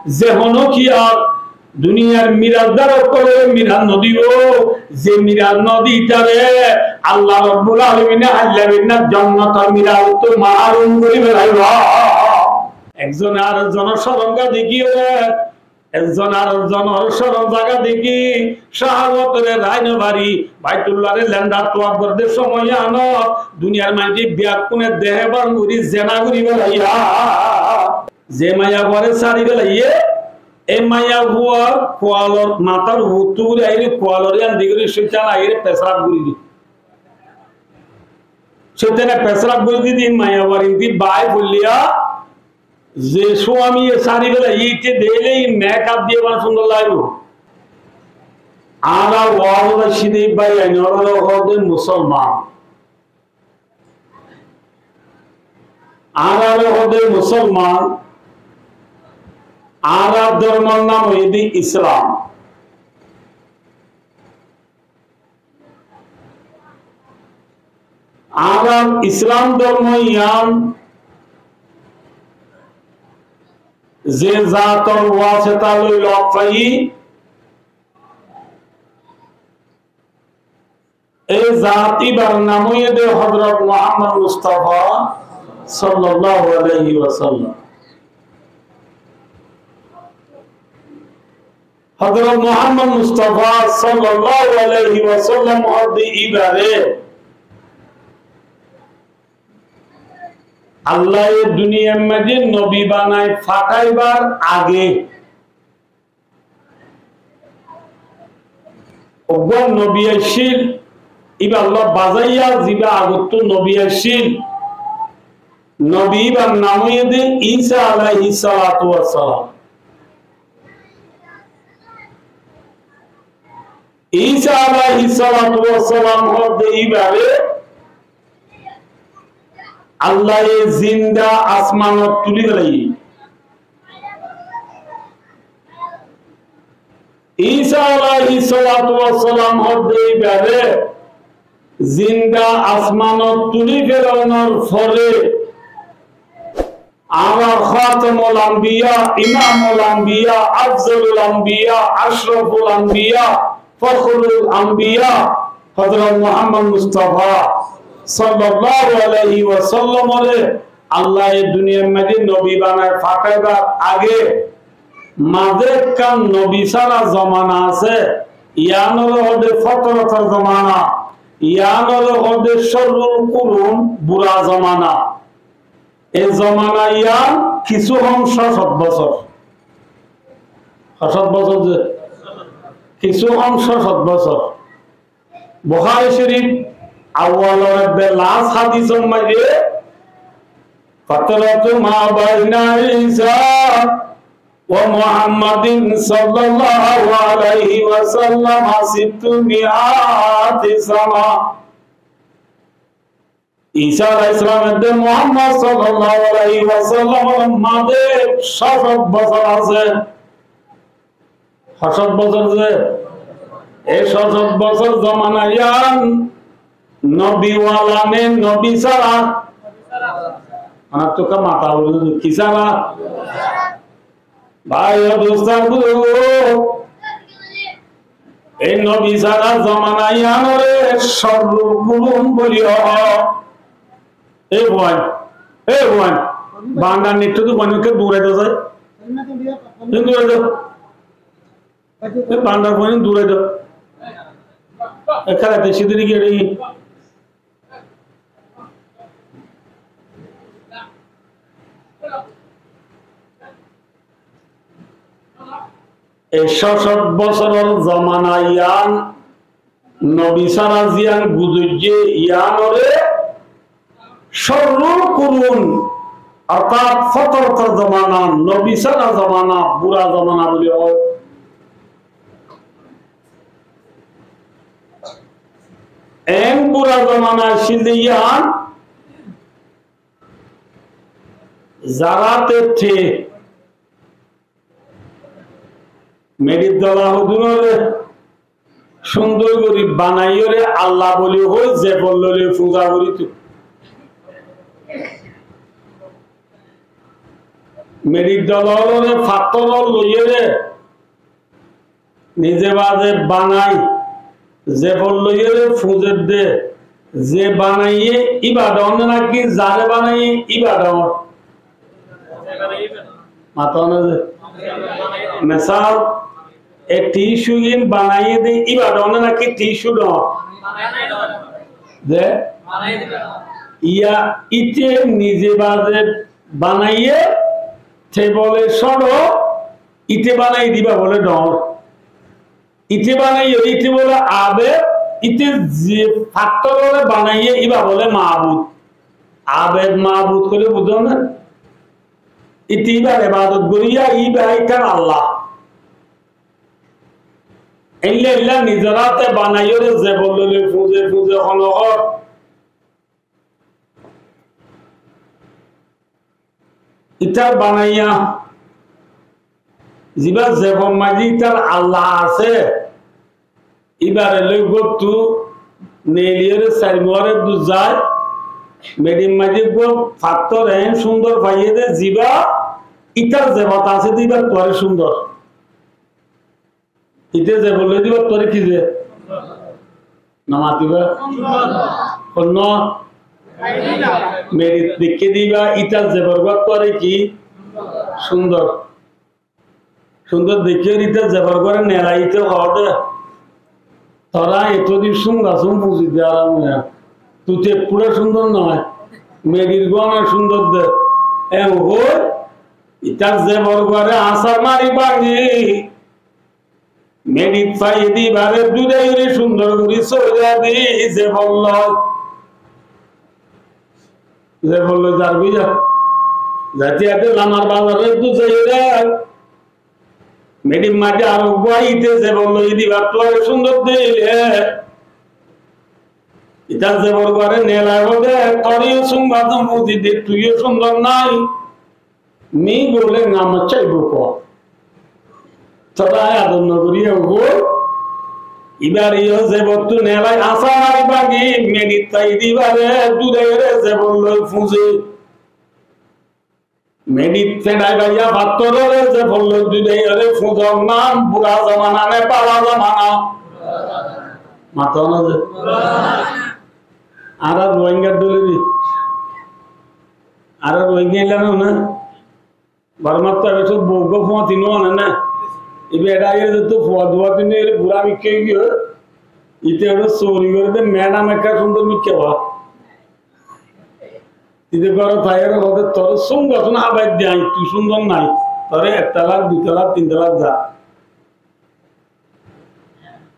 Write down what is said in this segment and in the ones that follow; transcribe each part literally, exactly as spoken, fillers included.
Ze honó kiyé duniyar mirasdar ókkolore miras nodibó, ze miras nodi ítare Allah Rabbul Alamine háilla beinna jonnotor mirasottú marum gori felaibó. Ekzone arekzonor corom zaga dekí, ekzone arekzonor corom zaga dekí, cahawotore rai no fari, Baitullahre lendar tuaf gorder somoi yíanot duniyar maincé beggúne dehe bang gori zena gori felaiyé. Ze maiyafuare sári felaiyé, e maiyafuar kualor matár uottú gori aiyóre kualor yían di gori cóitan aiyóre pesraf gori di. Cóitane pesraf gori di, di maiyafuar indi bái foillé, ze suamiye sári felaiyé íte deile í mekaf diye bana sundor laibo. Añára wazot aiccí de bái, añára hoó de musolman. Añára hoó de musolman, añárar dormor nam óilde Islam. Añárar Islam dormo yían ze zator waseta loi lok faiyí, e zat íbar nam óilde Hozrot Muhammod Mustafa sallallahu alaihi wasallam. Hozrot Muhammod Mustafa sallallahu alaihi wasallam hoó de íbare Allaye duniyar maze nobi banai fataibar age uggwá nobi accíl, íbar loi bazaiya ziba agottú nobi accíl. Nobi íbar nam óilde Isa alaihi salatu wassalam. Isa alaihi salatu wassalam hoó de íbare Allaye zinda asmanot tuli felaiyé. Isa alaihi salatu wassalam hoó de íbare zinda asmanot tuli felainor fore añárar Khatamul Anbiya, Imamul Anbiya, Afzalul Anbiya, Ashraful Anbiya, Fakhrul Anbiya, Hozrot Muhammod Mustafa sallallahu alaihi wasallamore Allaye duniyar maze nobi banai fataibar age maze ekkán nobi sára zomana asé, yíanore hoó de fotrotor zomana, yíanore hoó de sharrul kurun, bura zomana. E zomana yían kissú hom só cót bosór. Só cót bosór ze, kissú hom só cót bosór. Buhári Córif awalor edde las hádisor maze, fatratu ma baina Isa wa Muhammadin sallallahu alaihi wasallam sittu miati sana. Isa alaihissalam edde Muhammod sallallahu alaihi wasallamor maze só cót bosór asé. Só cót bosór ze, e só cót bosór zomana yían nobi wala ne nobi sára? Mane tuka mata ulu ki sára? Bái o dustó buzurgo, e nobi sára zomana yíanore sharrul kurun buli hoó. E fuain, e fuain, bandar nittu tu fuain ke durai do sai. Durai do. E bandar fuain durai do. E kala te sidiri giri. E só cót bosóror zomana yían nobi sára ziyán guzoijjé yíanore sharrul kurun, ortát fotrotor zomana, nobi sára zomana, bura zomana buli hoó. En bura zomana accíl de yían zará te te meçir dola hodunore cúndor gorí banaiyóre Allah buli hoi zefol loi fuza gorító. Meçir dol ókkole fattór loiyóre nize baze banai, zebor loiyóre fuñzer de, ze banaiye íba dhoóñr né náki zare banaiye íba dhoóñr? Mató na ze. Mesal, e ticcú gín banaiye de íba dhoóñr né náki ticcú dhoóñr? Ze? Iya, íte nize baze banaiye, tebole cóñço, íte banaiye de íba bole dhoóñr. Íte banaiye, íte bole abed, íte ze fattór óre banaiye íba bole mabud. Abed mabud hoile buzó né? Íte íbar ebadot goríya, íba ítar Allah. Éilla éilla nizor áte banaiyóre zebor loi fuñze fuñze honó hoór. Ítar banaiya, ziba zebor maze ítar Allah asé, íbare loi góttu neeliyóre sair muháre duzai, meçir maze gót fattór eén cúndor faiyé de ziba, ítar zebot asé de íbar tuáñre cúndor. Íte zebor loi de íbar tuáñre ki ze? No matiba? Honno? Meçit deikké de íba, ítar zebor gua tuáñre ki? Cúndor. Cúndor deikké ítar zebor guare neelai íte hoó de. Tora etó din cúndor asún fuñzi de aram óiya. Tui to ekkúra cúndor no. Meçir gua no cúndor de. Eén hoi, ítar zebor guare asár mari báñgi. Meçit faiyé de íbare dúdaiyóre cúndor gorí sóiza di zebor loi. Zebor loi zar buza. Zaite zaite lamar bazare dúdaiyóre. Meçit maze ar uggwá íte zebor loi de íbar tuáñre cúndor deile. Ítar zebor guare neelai hoó de, toré yó cúndor asún fuñzi de, tui yó cúndor nái. Mi bole ngam accá ibo ko. Tora añí ador no gorí ego. Ibare yó zebottu neelai asá mari báñgi, meçit faiyé de ibare dúdaiyóre zebot loi fuñze. Meçit feçai baiya fattór óre zebot loi dúdaiyóre fuñzon nam bura zomana né bála zomana? Mató na ze. Añára Rohingya dóri di. Añára Rohingya illa no na. Bormat to ebe sób bou gó fua tinu one na. Ibe eda aiyé de to fua dua tinu ere bura mikká ói giyói. Ite ere sori gore de madam ekka cúndor mikká ba. Ite górot aiyóre hoó de, "Toré sónga sún abai de añí, tui cúndor nái. Toré ek talak, dui talak, tin talak za."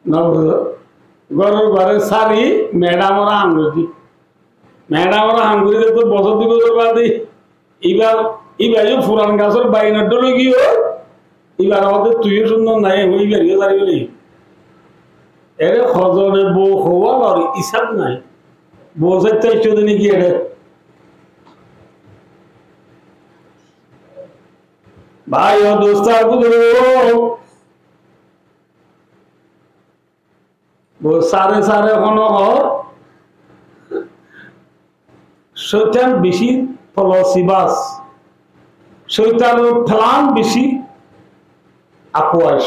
No buzó? Góror uore sári madam ore ham gorí di. Madam ore ham gorí de to bosór dui bosór bade iba, iba yó furan gasór bainor dhól ói giyói, ibar hoó de tui yó cúndor nái, ibar yó sári bóli. Ere hozone bou hoówa lor isab nái. Bou sairta icco de niki ere. Bái o dustó buzurgo, bou sáre sáre hono hoó, cóitan beci polosibas, cóitanor plan beci akuwas.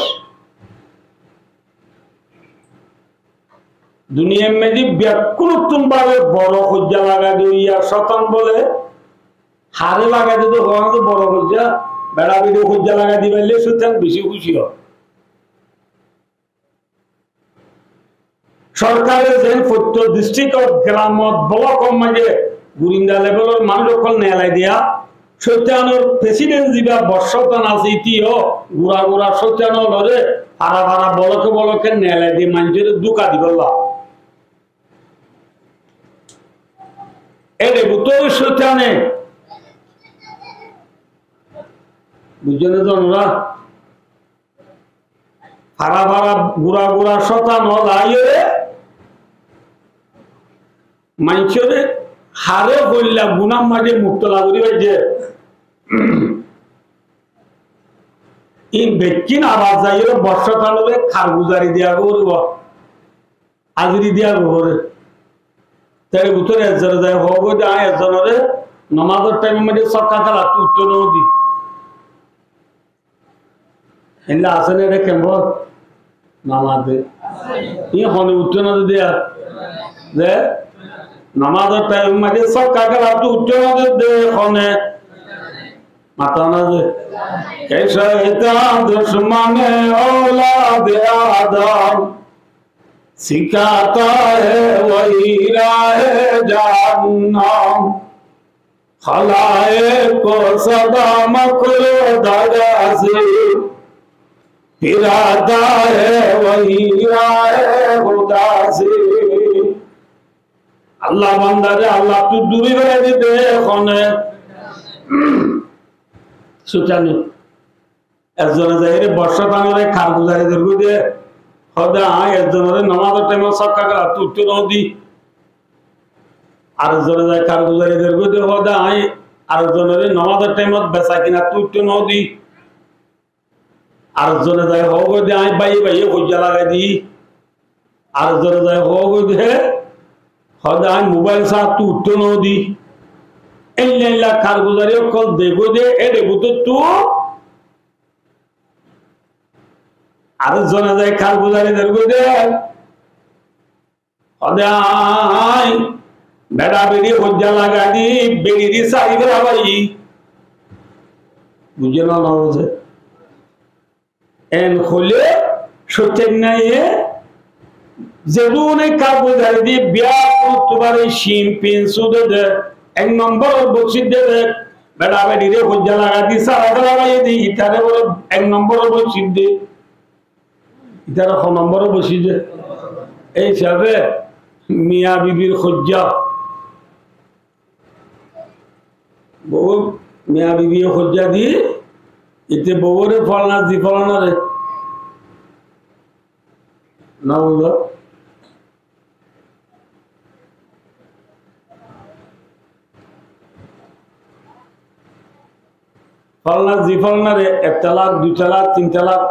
Duniyar maze bekkúnottún bábe boro hoijja lagai de, iya cóitan bole, hare lagai de, de hono de boro hoijja, beça beçi hoijja lagai di faille cóitan beci kúci ó. Sorkare zen fottí district ot, gramot, block or maze gurinda level or manúic ókkol neelai diya, cóitanor president ziba bor cóitan asé, ítiyó gura gura cóitan ókkolore fara fara, block e block e neelai di maincóre dúka dibolla. Ede bútore cóitane, buijjó né zonora? Fara fara gura gura cóitan ókkol aiyóre maincóre hare hoilla gunar maze mubtola gorí faijje. In bekkín abar zaiyóre bor cóitanore karguzari diya foribo, aziri diya foribo. Tar bútore ezzone zai hoó goi de, añí ezzonore nomazor thaim or maze sokka kélat uttó no di. Eilla asé né, ere kembó? Nomaz de. Iín hone uiththó no de, de? Nomazor thaim maze sokka kelattú uiththó no de, de hone? Mata no de. کہ شیطان دشمن اولاد آدم، سکھاتا ہے وہی راہ جہنم۔ خلائق کو سدا مکر و دغا سے، پھراتا ہے وہی راہ خدا سے۔ Allah bandare Allah ttú duri berai dite hone? Sóitane. Ezzone zaiyóre bosót anóre karguzari der goi de, hoó de añí ezzonore nomazor thaimot sokka kelattú uiththó no di. Arezzone zai karguzari der goi de, hoó de añí arezzonore nomazor thaimot besakinattú uiththó no di. Arezzone zai hoó goi de añí báiye báiye hoijja lagai di. Arezzone zai hoó goi de, hoó de añí mobail saattú uiththó no di. Eilla eilla karguzari ókkol de goi de, ére bútottu Ar zone zai karguzari der goi de, hode añí beça beçi hoijja lagai di, beçiri sári fela bái. Buzó né no buzó? En hoile sóittan nai, ze zone karguzari di biya tubar sin pin sude de, ek nombor bosit de, beça beçire hoijja lagai di sára fela bái di, itare boro ek nombor bosit de. Itara ho nombor bosit de? Ei hísabe miya bibir hoijja. Bou miya bibi hoijja di, ite boure folna di folna re. Na buzó? Folna di folna re, ek talak, dui talak, tin talak,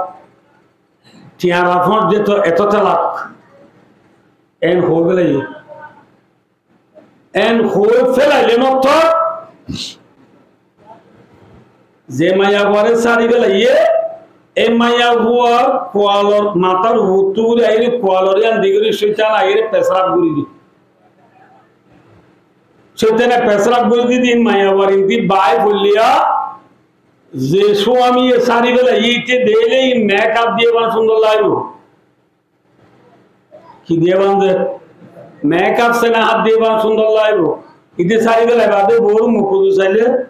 tiañ ar fóñs de to eto talak. En hoi felaiyé. En hoi felaile mottor ze maiyafuare sári felaiyé, e maiyafuar kualor matár uottú gori aiyóre kualor yían di gori cóitan aiyóre pesraf gori di. Cóitane pesraf gori di di maiyafuar indi bái foilliya ze suamiye sári felaiyé, ite deile mekaf diye ban sundor laibo. Ki diye bande? Mekaf sena hat diye bande sundor laibo. Ite sári felaile bade bour muk udu saile,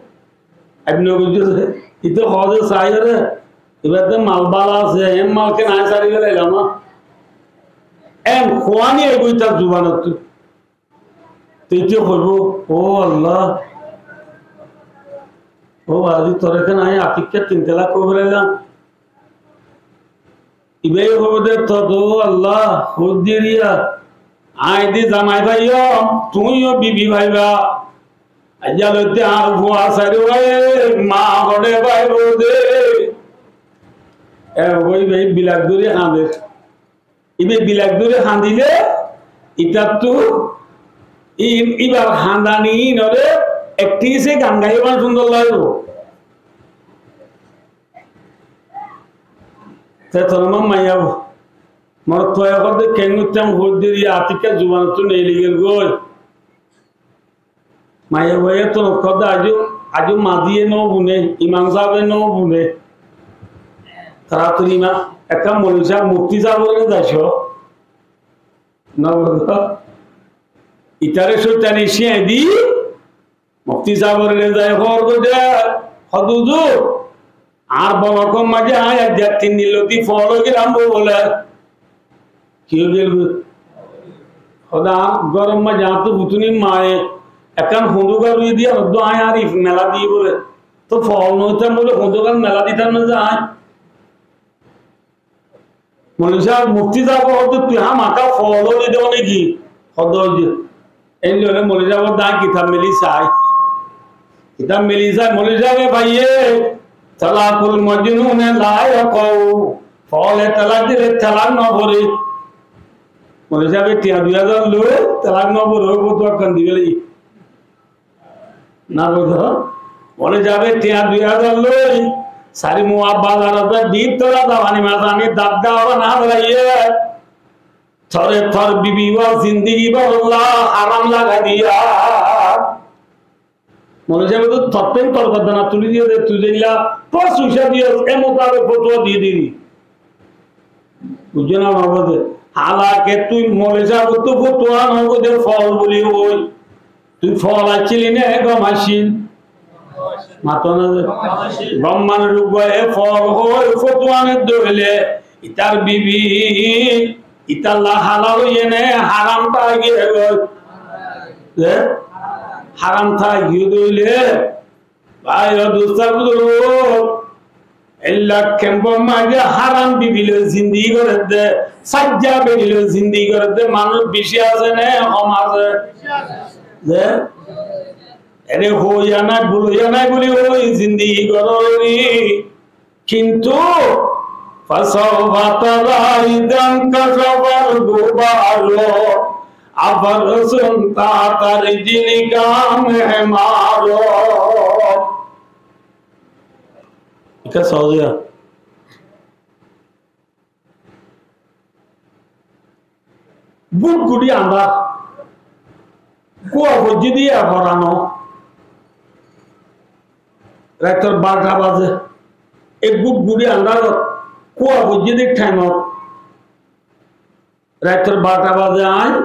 abno buzu, ite hoze sai re, ibar de mal bala asé, en mal ken añí sári felailam na. En kuwani aibo itar zubanottu. Te ite hoibo, "O Allah, o bazi, tore ken añí atikka tin talak hoi felailam." Ibe hoibo de, "Tode, o Allah, hoddiriya, añí de zamai faiyum, tuñí o bibi faiba. Aijja loite añár fua sairó bái, ma hoçé faibo de." E hoibo ibe bilak dóri hañder. Ibe bilak dóri hañdile, itattú i-, ibar hañdani inore ekti se gan gaiye ban sundor laibo. Te tor ma maiya, morot fua e hoó de, "Ken goittam?" Hoó de, "Ri atikka zubanottú neeli gel goi." Maiyafuaye to hoó de, "Aijjó, aijjó maziye no fune, imam sábe no fune." Tara turi ma, ekka moloi sáb, mufti sábore zai só. No buzó? Itare cóitane cíañ di, mufti sábore zai hoór goi de, "Hode huzur, añár bolokor maze añí aijja tin din loti fool ói gelam bole." Ki ói gel goi? Hode añár góror maze añáttu futunir maye ekkán honduga rui diye, hode añí ar if mela diye bole. To fool no óitam bole honduga mela ditam na ze añí. Moloi sáb, mufti sáb hoó de, "Tui hámaká fool óli de niki?" Hoó de, "Ói de." Endi óile moloi sáb hoó de, "Añí kitab meli sai." Kitab meli sai, moloi sábe faiye, "Talakul majnune la yakau." Foole talak dile talak no fore. Moloi sábe tiañ dui házar loi, talak no fore, ói fotuwa kan di fele. Na buzó? Moloi sábe tiañ dui házar loi, Sari muwa bazar ot dib tora dabani mazani dabda aba na daraye. Tore tor bibi wa zindigi borolla haram lagai diya. Mole sabe to torten tor gordana tuli diye de tui zella tor suisa diye e motabek fotuwa diye diri. Bujjo na baba de? Halake tui mole sabe to fotuwa no de fol buli hoi. Tui fol accíli ne gom accíl? Mato na ze. Gom manúic uggwá e fol hoi fotuwa ne dóile, itar bibi, italla halal óiye ne haram tái giyé goi? Ze? Haram tái giyé dóile, bái o dustó buzurgo, Eilla kemfor maze haram bibi loi zindigi gorer de, saijja beri loi zindigi gorer de manúic beci asé né hom asé? Ze? Ere hoiya nai, bul hoiya nai buli hoi zindigi gorer de. Kintu, فسوف ترى إذا انكشف الغبار، عفرس تحت رجلك أم حمار. Ika sóoz ya. Gútgúti andár. Kúa foijjé dé eforano. Raitor barota bazé. E gútgúti andárot kúa foijjé dé thaimot. Raitor barota bazé añí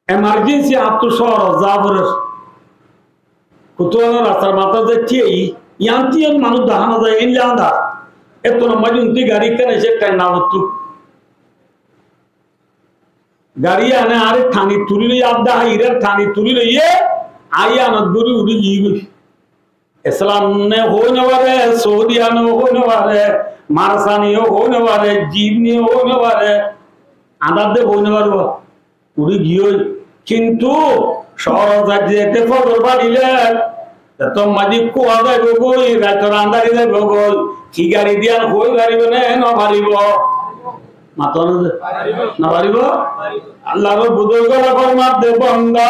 emarjensi añáttu cóorot za forer. Kutúa rastar matát zai thíyai, yián thíyai manúic dahá no zai, éilla andár. Ettún maze untí gari ekkán aicé, thaim no fottú. Gari yíane añáre thani tuli loi, adda haire thani tuli loiye, añí yiánot gori uri giyí goi. Islam ne hoi no fare, Saudiya ne hoi no fare, Marsani o hoi no fare, Jib ne hoi no fare, andár de hoi no fare, uri giyói. Kintu cóorot zaite zaite fozor farile, ettór maze kúa zaibo goi, raitor andhári zaibo goi, ki gari diyan hoi faribo né? No faribo. Mato na ze? No faribo. Allar buzurg ókkole formar de, banda,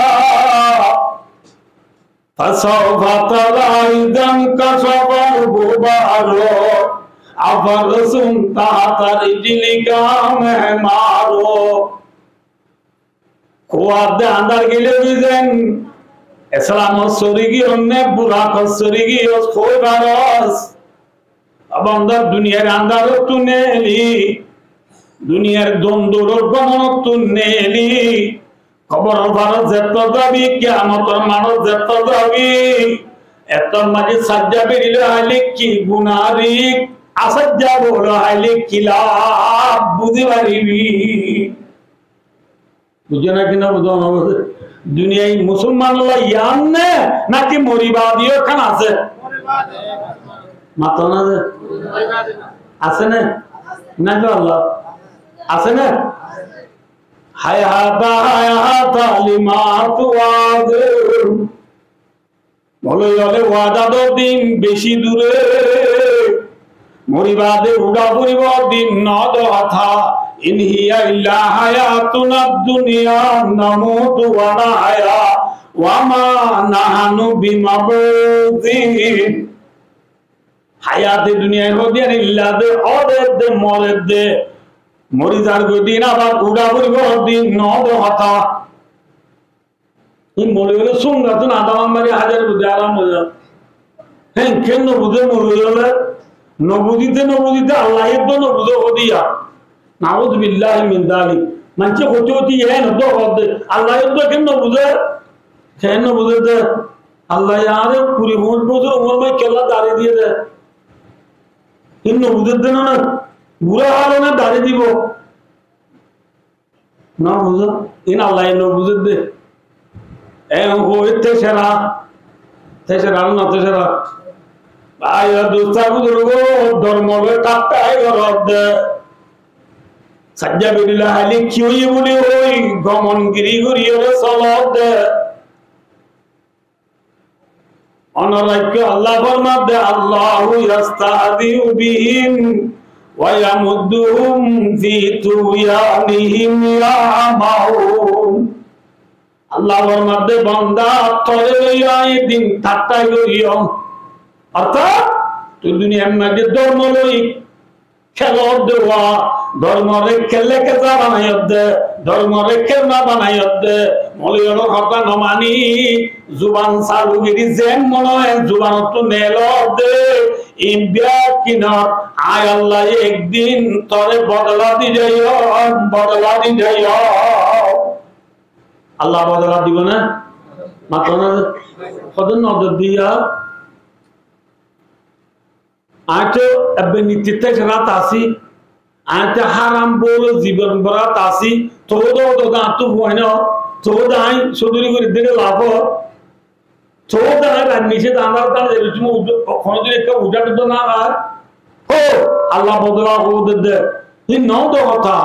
فسوف ترى إذا انكشف الغبار، عفرس تحت رجلك أم حمار. Kúa de andár gile buzen, Islamot sori giyós né, Burakot sori giyós, hoi faros. Ó banda, duniyair andárottu neeli, duniyair donduror gomonottu neeli, kobor farot zettót zabi, kiyamotor maçot zettót zabi, ettór maze saijja beri loi aile ki guná rik, asaijja bou loi aile ki laf, buzi faribi. Buzó né ki no buzó? Duniyait musolman olla yián né, naki mori bade yó ekkán asé? Mato na ze? Asé né? Naki Allah? Asé né? هيهات هيهات لما توعدون. Moloi ókkole, wada dór din beci dure, mori bade uçá foribó din no de hotá. إن هي إلا حياتنا الدنيا نموت ونحيا وما نحن بمبعوثين. Hayate duniyai hoó de illa de, óder de, morer de, mori zar goi din abar uçá foribó din no de hotá. Hé moloi ókkole sunna tun adamar maze hájar buzé aram ói za. Hé, ken no buzé moloi ókkole? No buzíte no buzíte Allah ye to no buzé hoó diya. Nauzubillahi min zalik. Maincé hoité hoité yián to hoó de. Allah ye to ken no buzé? Ken no buzé de? Allah ye añáre kuri foñs bosór umor maze kiyólla dari diye de? Ken no buzé de na? Bura hale na dari dibo. No buzó? In Allah ye no buzé de. En hoi tecera, tecera no tecera. Bái o dustó buzurgo, dormo loi thatta goródde. Saijja beri loi aile ki óiye buli hoi, gomongiri gori ore solódde. Onor raikko, Allah formar de, الله يستهزئ بهم ويمدهم في طغيانهم يعمهون. Allah formar de, banda, tore loi añí din thatta goijjum. Orthat, Tui duniyar maze dórmo loi kélodde wa, dórmore kéle kéza banaiyodde, dórmore kélna banaiyodde, moloi ólor hotá no mani, zuban salu gori ze mone hoó zubanottú nelodde, iín biya kinor, añí Allaye ek din tore bodola di zaiyum, bodola di zaiyum. Allah bodola dibo na? Mato na? Hodún nodor diya? Añí to ebbe nittitte serat así, añí to háram bóulo zibon borat así, toóu de, toóu de añáttu fuain, toóu de añí sodori gorí dere laf, toóu de añí rainni se dana dana zeri tumi udu-, honodin ekka uda tuda na ar. Ó, Allah bodola hoó de de, hín no de hotá.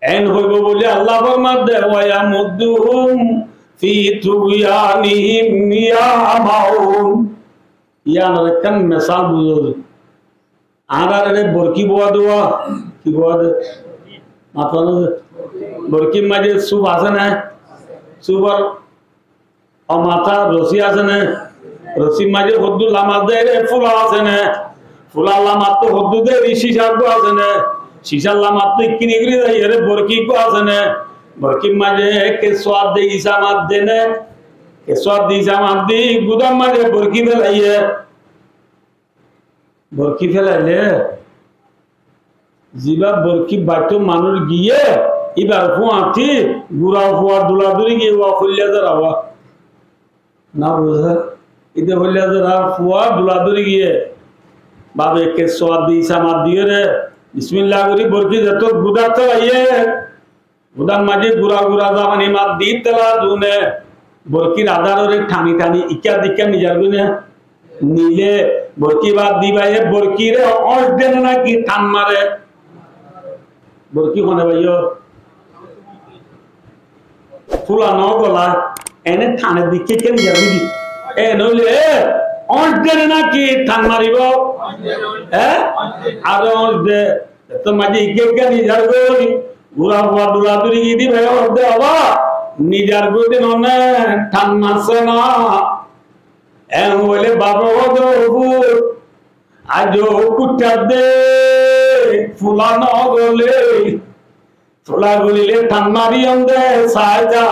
En hoibo buli Allah formadde, "Wa yamudduhum fi tughyanihim ya'mahun." Iyanor ekkán mesal buzó de. Añárar ere borki bua de, ki bua de? Mato na de. Borkir maze súp asé né? Súpor o matá rosí asé né? Rosír maze hoddúr lamat de ere fula asé né? Fular lamat to hoddúr de ere cícar gua asé né? Cícar lamat to ikkini gori zai ere borki gua asé né? Borkir maze kessú adde isa mat de né? Kessú adde isa mat di gudar maze borki felaiye. Borki felaile, ziba borki baitto manúic giye, ibar fuañti gura fua dula duri giye, wa foilla zara wa. Na buzó? Ite foilla zara fua dula duri giye. Babe kessú adde isa mat diyore, bismillah gori borki zetó gudar to aiye, gudar maze gura gura zabani mat di tela dune, borkir adar ore thani thani ikka dikka nizar goi né? Nile, borki bad dibaye borkire óñc de né naki than mare? Borki hone baiyo? Fula no gola, ene thane dikka ikka nizar goi di. En óile, e, óñc de né naki than maribo? E? Ar óñc de. Etó maze ikka ikka nizar goi, gura fua dula duri gidi bái hoó de, "Baba, nizar goi de none than marse na." En hoile babe hoó de, "Ó fut, aijjó kuththar de, fula no gole, fula golile than mariyum de, sai za."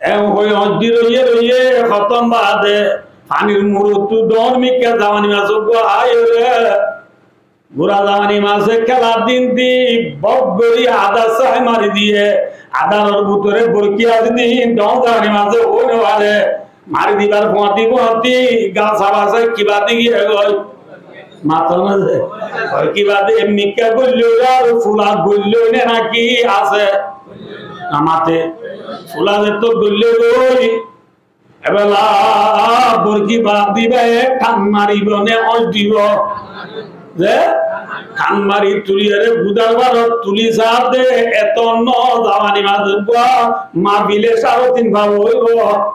En hoi óñc di roiye roiye hotom bade, fanir murottú dóñr mikká zabani mas uggúa aiyóre. Gura zabani mase kélar din di bok gorí adar sai mari diye, adaror bútore borki asé din, dóñr zabani mase ói no fare, mari dibar fuañti fuañti gas abase kiba di giyé goi. Mato na ze, oi kiba di mikká goillé ar fula goillé ne naki asé? Na mate, fula zeto goillé goi. Ebela borki bad diba, e than maribo ne óñc dibo? Ze than mari tuliyore gudar barot tuli sade, eto no zabani mas uggúa mafile sare tin fua óibo.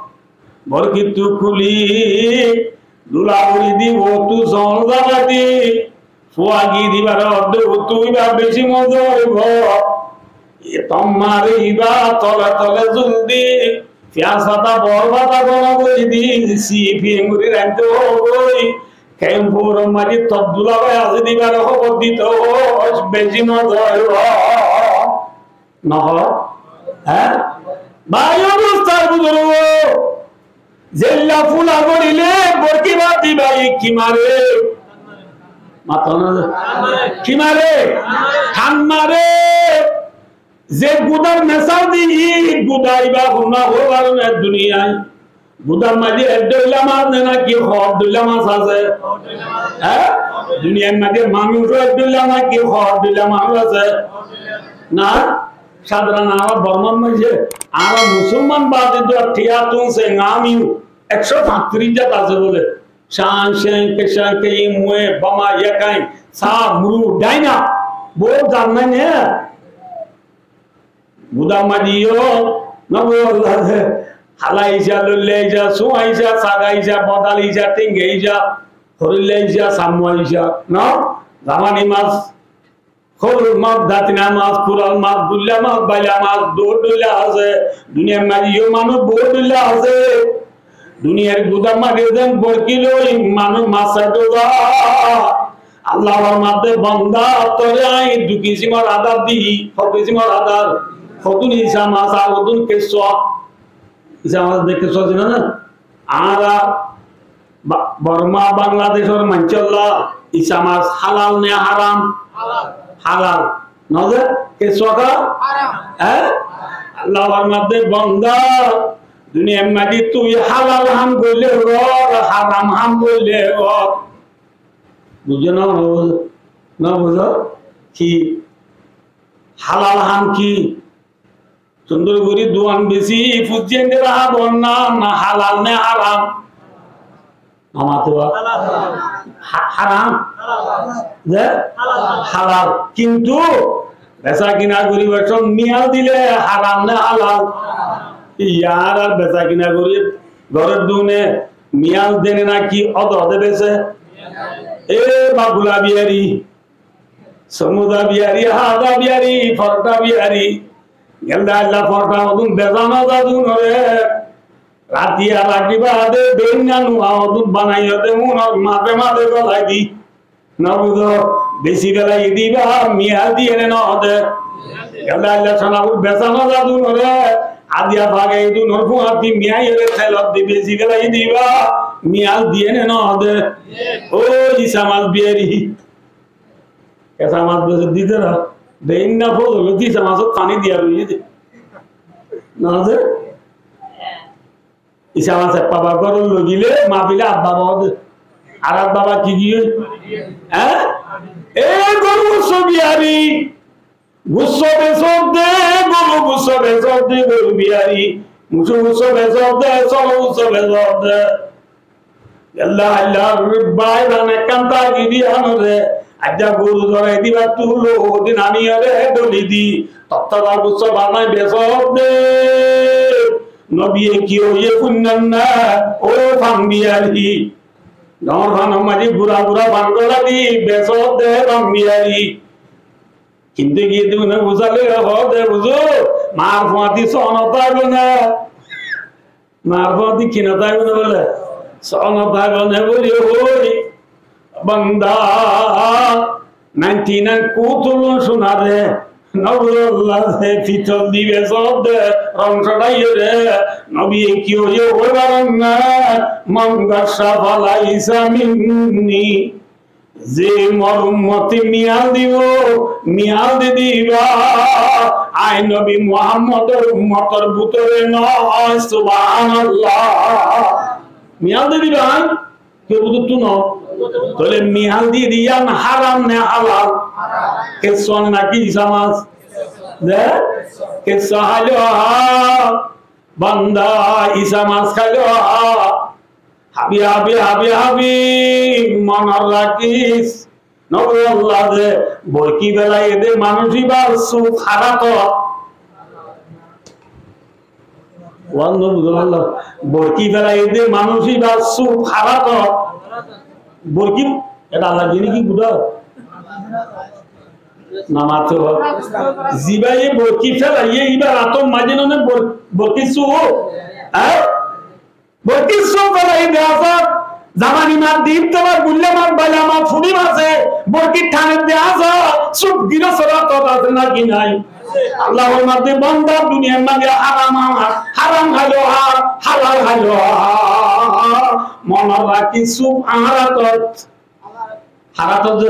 Borkittú kuli dula gori dibo, tui zon zaba di. Fua gi dibar odde utu iba beci moza óibo. E tommare iba tole tole zul di, fiyas fata bor fata gono gori di, si piyeng gori rainto goi. Kempur maze tor dulabái asé dibar hóbor dito, beci moza óibo. Nohó? Há? Bái o dustó ar buzurgo, zeilla fula gorile borki bad diba, ki mare? Mato na ze. Ki mare? Than mare. Ze gudar mesal di, i guda iba honna hobar ne duniyai. Gudar maze ek dhoilla mas ne naki hoddhoilla mas asé? Há? Duniyar maze manúic ek dhoilla naki hoddhoilla manúic asé? Na? Sadaron añára Bormar maze, añára musolman bade dua thiya tun se ngami ekcó fañtiríc zat asé bole. Shan, shen, keshan, keyin, mue, bama, yakain, sa, muru, daina. Bout zat nai ne? Gudar maze yo, na bole, hala isa, lolla isa, suwa isa, saga isa, bodal isa, tenga isa, horilla isa, samua isa, na? Zabani mas, hol mas, datina mas, kural mas, dulla mas, baila mas, bout dulla asé. Duniyar maze yo manúic bout dulla asé. Duniyar gudá maze zon borki loi manúc masá dóza. Allah formar de, banda, tore añí dui kisimor adar di, hó kisimor adar, hodún isa mas ar hodún kessúa. Isa mas de kessúa asé na? Añára Ba-, Borma, Bangladecor maincólla isa mas halal ne haram? Halal. Noze? Kessúa? Haram. Hé? Allah formar de, banda, duniyar maze tui halal ham goille gor, haram ham goille gor. Buzó na, no buzó? No buzó? Ki? Halal ham ki? Sundor gorí duan besi fusiyende raha bonna, na halal ne haram? Amar to ha-, haram? Ze? Halal. Kintu besa kina gorí bosón miyal dile haram ne halal? Iyar ar besa kina gorí goror dune miyal dene naki ode ode bese? E bagula biyari. Somuza biyari, haza biyari, forta biyari. Gelde ailla forta odun bezano zadun ore. Ratiya rati bade beinna nuwa odun banaiyo de unor maze maze golai di. No buzo, besi belai diba, miya diye ne no de. Gelde ailla sonabur bezano zadun ore. Adiya fagai dunor fuati miya yere telot di besi belai diba, miya diye ne no de. O isa mas biyari. Kesa mas besi dite na, de inna fozol di isa masot faní diya roiye de. Na ze? Isa mas ek baba gorot loi gile, mafile ar baba ode. Ar ek baba ki giye? Hé? E goru gusso biyari. Gusso besodde, goru gusso besodde, goru biyari. Musu gusso besodde, solo gusso besodde. Yalla, yalla, bái, bán ekkán táki di anore, aijja goru dorai diba tulo, din aniyore doli di, tottada gusso banai besodde. Nobiye ki hoiye fúinnan na, o fan biyari. Dóñr fanor maze gura gura fan gola di, besodde fan biyari. Kintu giyé de une buzale hoó de, buzur, mar fuati sono táibo na. Mar fuati kina táibo na bole. Sono táibo na buli hoi. Banda, ninety nine kutulun sunare. Nobuzolla ze fitol dibe sodde, rong sodaiyore. Nobiye ki hoiye hoi baron na. Man gasha falaisa minni. Ze mor ummote miyal dibo, miyal di diba. Añí nobi Muhammodor ummotor bútore no. Subhanallah. Miyal di diba, añí? Keu bútottu no. Tóile miyal di diyan haram ne halal? Kessúa ne naki isa mas? De? Kessúa háile ha. Banda, isa mas háile ha. Hábi, hábi, hábi, hábi, monot rakis. Nobuzolla ze, borki felaiye de manúc ibar suk haratot. Waz no buzon Allah. Borki felaiye de manúc ibar suk haratot. Borki, eta Allah diyé niki guda? No mato. Zibaye borki felaiye ibar ator maze none bor-, borki suk. Hé? Borki suk felai de asar, zamani mat, dip tala, gulla mat, baila mat, furi mase, borki tane de asar, suk giro sora to asé naki nai? Allah formar de banda duniyar maze haram, haram háilo ha, halal háilo ha. Monot rakis suk añárar atot. Añárar atot ze,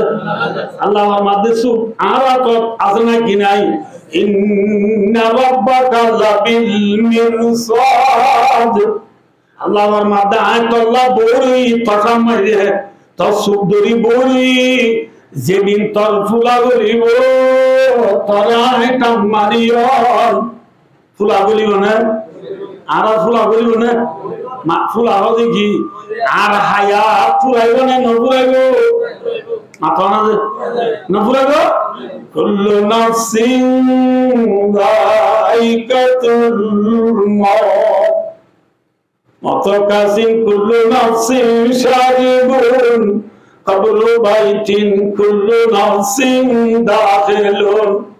Allah formar de suk añárar atot asé naki nai? Inna rabbaka labil mirsad. Allah formar de, añí tolla bóri, tor samne, tor suk dóri bóri, zedin tor fula golibo, tore añí than mariyum. Fula golibo né? Añárar fula golibo né? Ma, fula hoó de ki? Añárar hayat furaibo né no furaibo? Mato na ze, no furaibo? Kullu nafsin zaikatul maut. Moto kasin kullu nafsin sharibun, qabru baitin kullu nafsin dakhilun.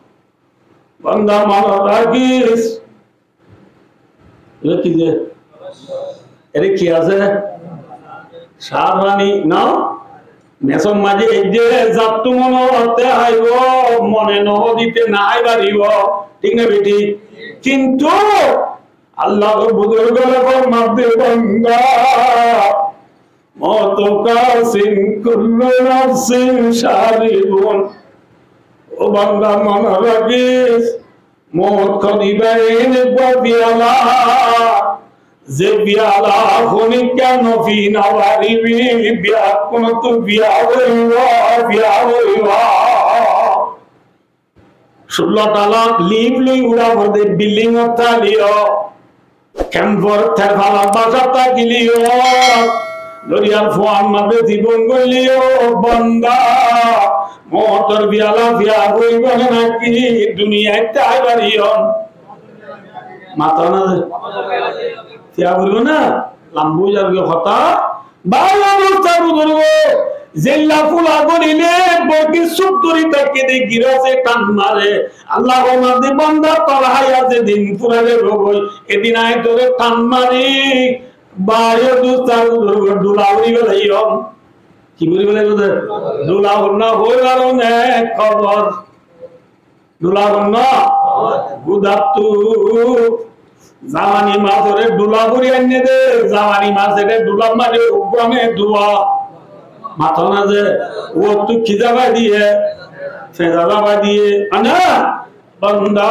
Banda monot rakis. Rakis de. Ere ki asé? Cáñr faní, no? Mesor maze ei ze zattú mone hoó te háibo, mone no hoó de te no hái faribo. Thík né bethík? Kintu Allar buzurge formar de, banda, موت قاصد كل نفس شارب. Ó banda, mone rakís, moot hoibar eén uggwá fiyala, ze fiyala honikka no fi no faribi, biyakkúnottú biya óibo, biya óibo. Cullo tala lif loi ura forde, bilding ot táileyo, kemfor terfala basat tákileyo, doriyar fuar maze zibon goilleyo, banda, mootor fiyala fiya foribo né náki duniyait tái fariyo? Mato na ze. Fiya foribo na? Lamba ói zargói hotá. Bái o dustó buzurgo, zeilla fula goríle boiké suk dóri táke de girase than mare. Allah formar de, banda, tor háyat zedin furaibo goi, edin añí tore than mari. Bái o dustó buzurgo, dhula uri felaiyum. Ki uri felaiyum de? Dhula uri no hoibar ne kobor. Dhula honno? Gudattú. Zabani masore dhula furi ainné de, zabani mas ere dhular maze uggwá ne duwa. Mato na ze, uottú ki zaba diye? Feza zaba diye. Ana, banda,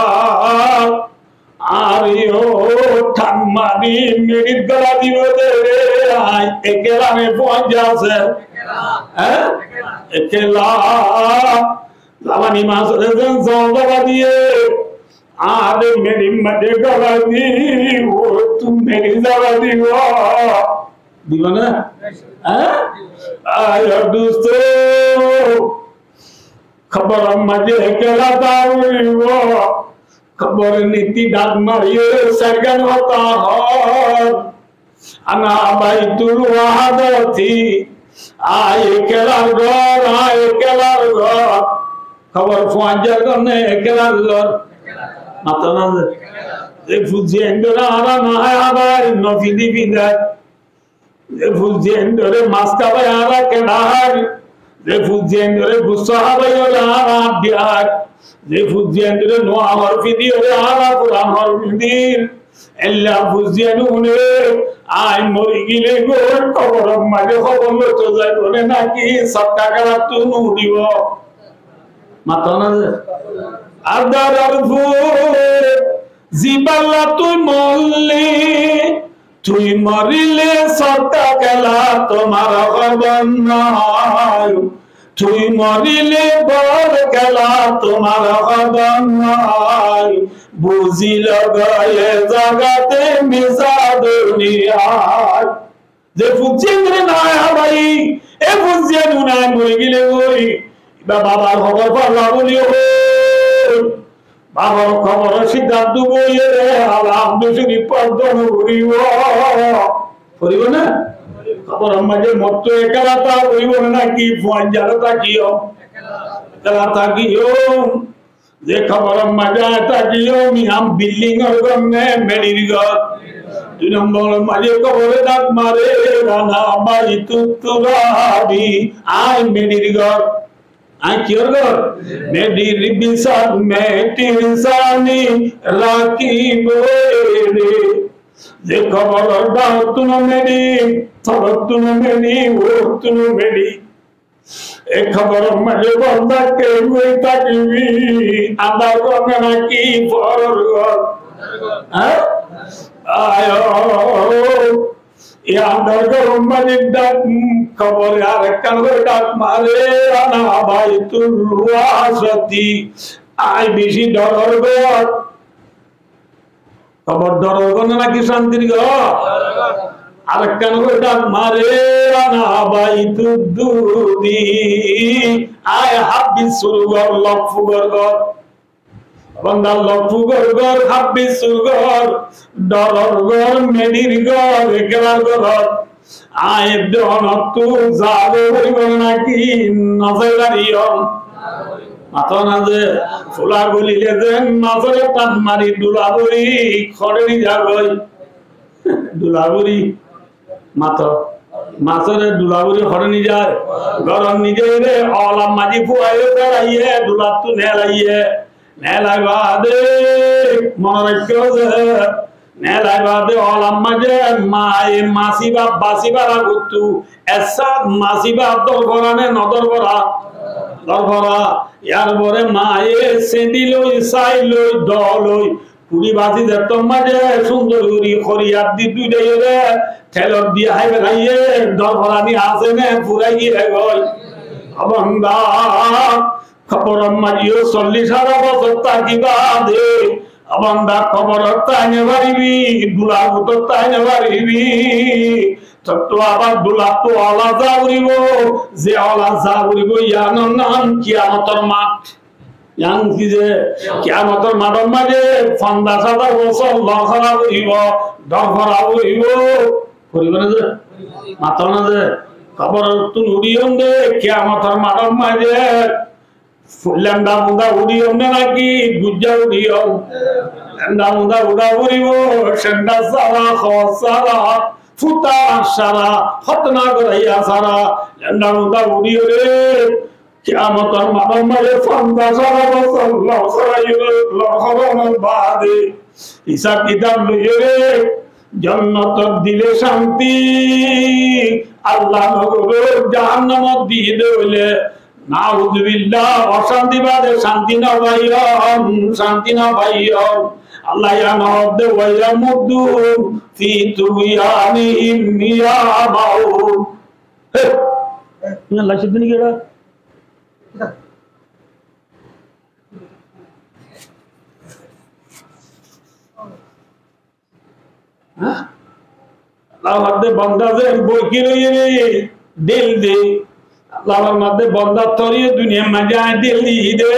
añáre yo than mari meçit gola dibo de re, añí ekela ne fuañjja asé. Há? Ekela. Zabani masore zen zon zaba diye, añáre meçit maze gola di, uottú meçit zaba dibo. Dibo na? Há? Ayo dustó, kobor maze ekela táibo. Kobor niti dhak mari sairgán hotá hoór. أنا بيت الوحدة. Añí ekelar gór, añí ekelar gór. Kobor fuañjjar gór né ekelar gór? Mato na ze. Ze fuzzi aindóre añára no hái hábai, no fidi fidai. Ze fuzzi aindóre mas hábai añára keñça hái. Ze fuzzi aindóre gusso hábai óile añára añçi hái. Ze fuzzi aindóre nuwa hor fidi óile añára furan hor fidir. Eilla fuzzi ain une, añí mori gile goi kobor maze hóbor loito zaibo né náki sodka kelattú no uçibo? Mato na ze. Adar ar fut, ziballa tui morli, tui morile sodka kela tomar hóbor nai. Tui morile bor kela tomar hóbor nai. Buzilo goi e zagate misa duniyai. Ze fuzzi aindóre no hái hábai, e fuzzi ain une mori gile goi, iba babar hóbor falla buli hoi. Babar kobor or siddanto boiye re, alam dusuri pordon goribo. Goribo na? Kobor or maze morto ekela táibo né náki fuañjjar loi tákiyo? Ekela tákiyo. Ze kobor or maze tákiyo, iyan bilding or gór né meçir gór? Dui nombor or maze kobore dhak mare, أنا بيت التراب. Añí meçir gór. Añí kiyór gór? Meçir bisat, meçir sáni rakibo re. Ze kobor or dhakottu no meçir, torottú no meçir, uottú no meçir. E kobor or maze banda keén goi tákibi, andar gór né náki foror gór? Há? Ayo. E andar gór or maze dhak, kobore arekkán goi dhak mare, أنا بيت الوحشة. Añí beci dhoror gór. Kobor dhoror gór né náki cántir gór? Arekkán goi dhak mare, أنا بيت الدود. Añí hábbi surgor, lok fugor gór. Banda, lok fugor gór, hábbi surgor, dhoror gór, meçir gór, ekelar gór. Añí edde onottú zai faribo né náki no zai fariyum? Mato na ze, fula golile zen masore than mari dhula bori hoçe ni zagói. Dhula bori. Mato. Masóre dula buri hoçé nizar? Górot nizar re, olar maze fuaye félaiye, dulattú nelaiyé. Nelai baade, mone raikko ze, nelai baade olar maze maye masiba, basibar agottú, essát masiba dórfora né nodórfora? Dórfora. Yar fore maye señdi loi, sai loi, dó loi, furi basi zettót maze cúndor gori horiyat di dúidaiyóre, telot di hái félaiye, dórforani asé né, furai giyé goi. Ó banda, kóboror maze yó sollic házar bosór táki baade, ó banda, kóborot tái no faribi, dular bútore tái no faribi. Tottú abar dulattú ola za foribo, ze ola za foribo, yiánor nam kiyamotor mat. Yián ki ze, kiyamotor mator maze fonzaic házar bosór lor gora foribo, dórfora foribo. Foribo né ze? Mato né ze? Kóborottún uçiyum de, kiyamotor mator maze lenda bunda uçiyum né naki gujja uçiyum? Lenda bunda uça foribo, senda sára, hor sára, futa sára, hótna goraiya sára, lenda bunda uçiyum re. Kiyamotor mator maze fonzaic házar bosór lor gora foribo, lor goranor baade hisab kitab loiyóre, jonnotot dile cánti, Allah no goré, jahannamot dile, nauzubillah, ocánti baade cánti no faiyum, cánti no faiyum. Allah yián hoódde, "Wa yamudduhum fi tughyanihim ya'mahun." Hé, iyan laiccé de niki eçé? Há? Allah hoódde, banda ze borki loiyóre dhel de. Allah hoódde, banda, toré duniyar maze añí dhel diyí de,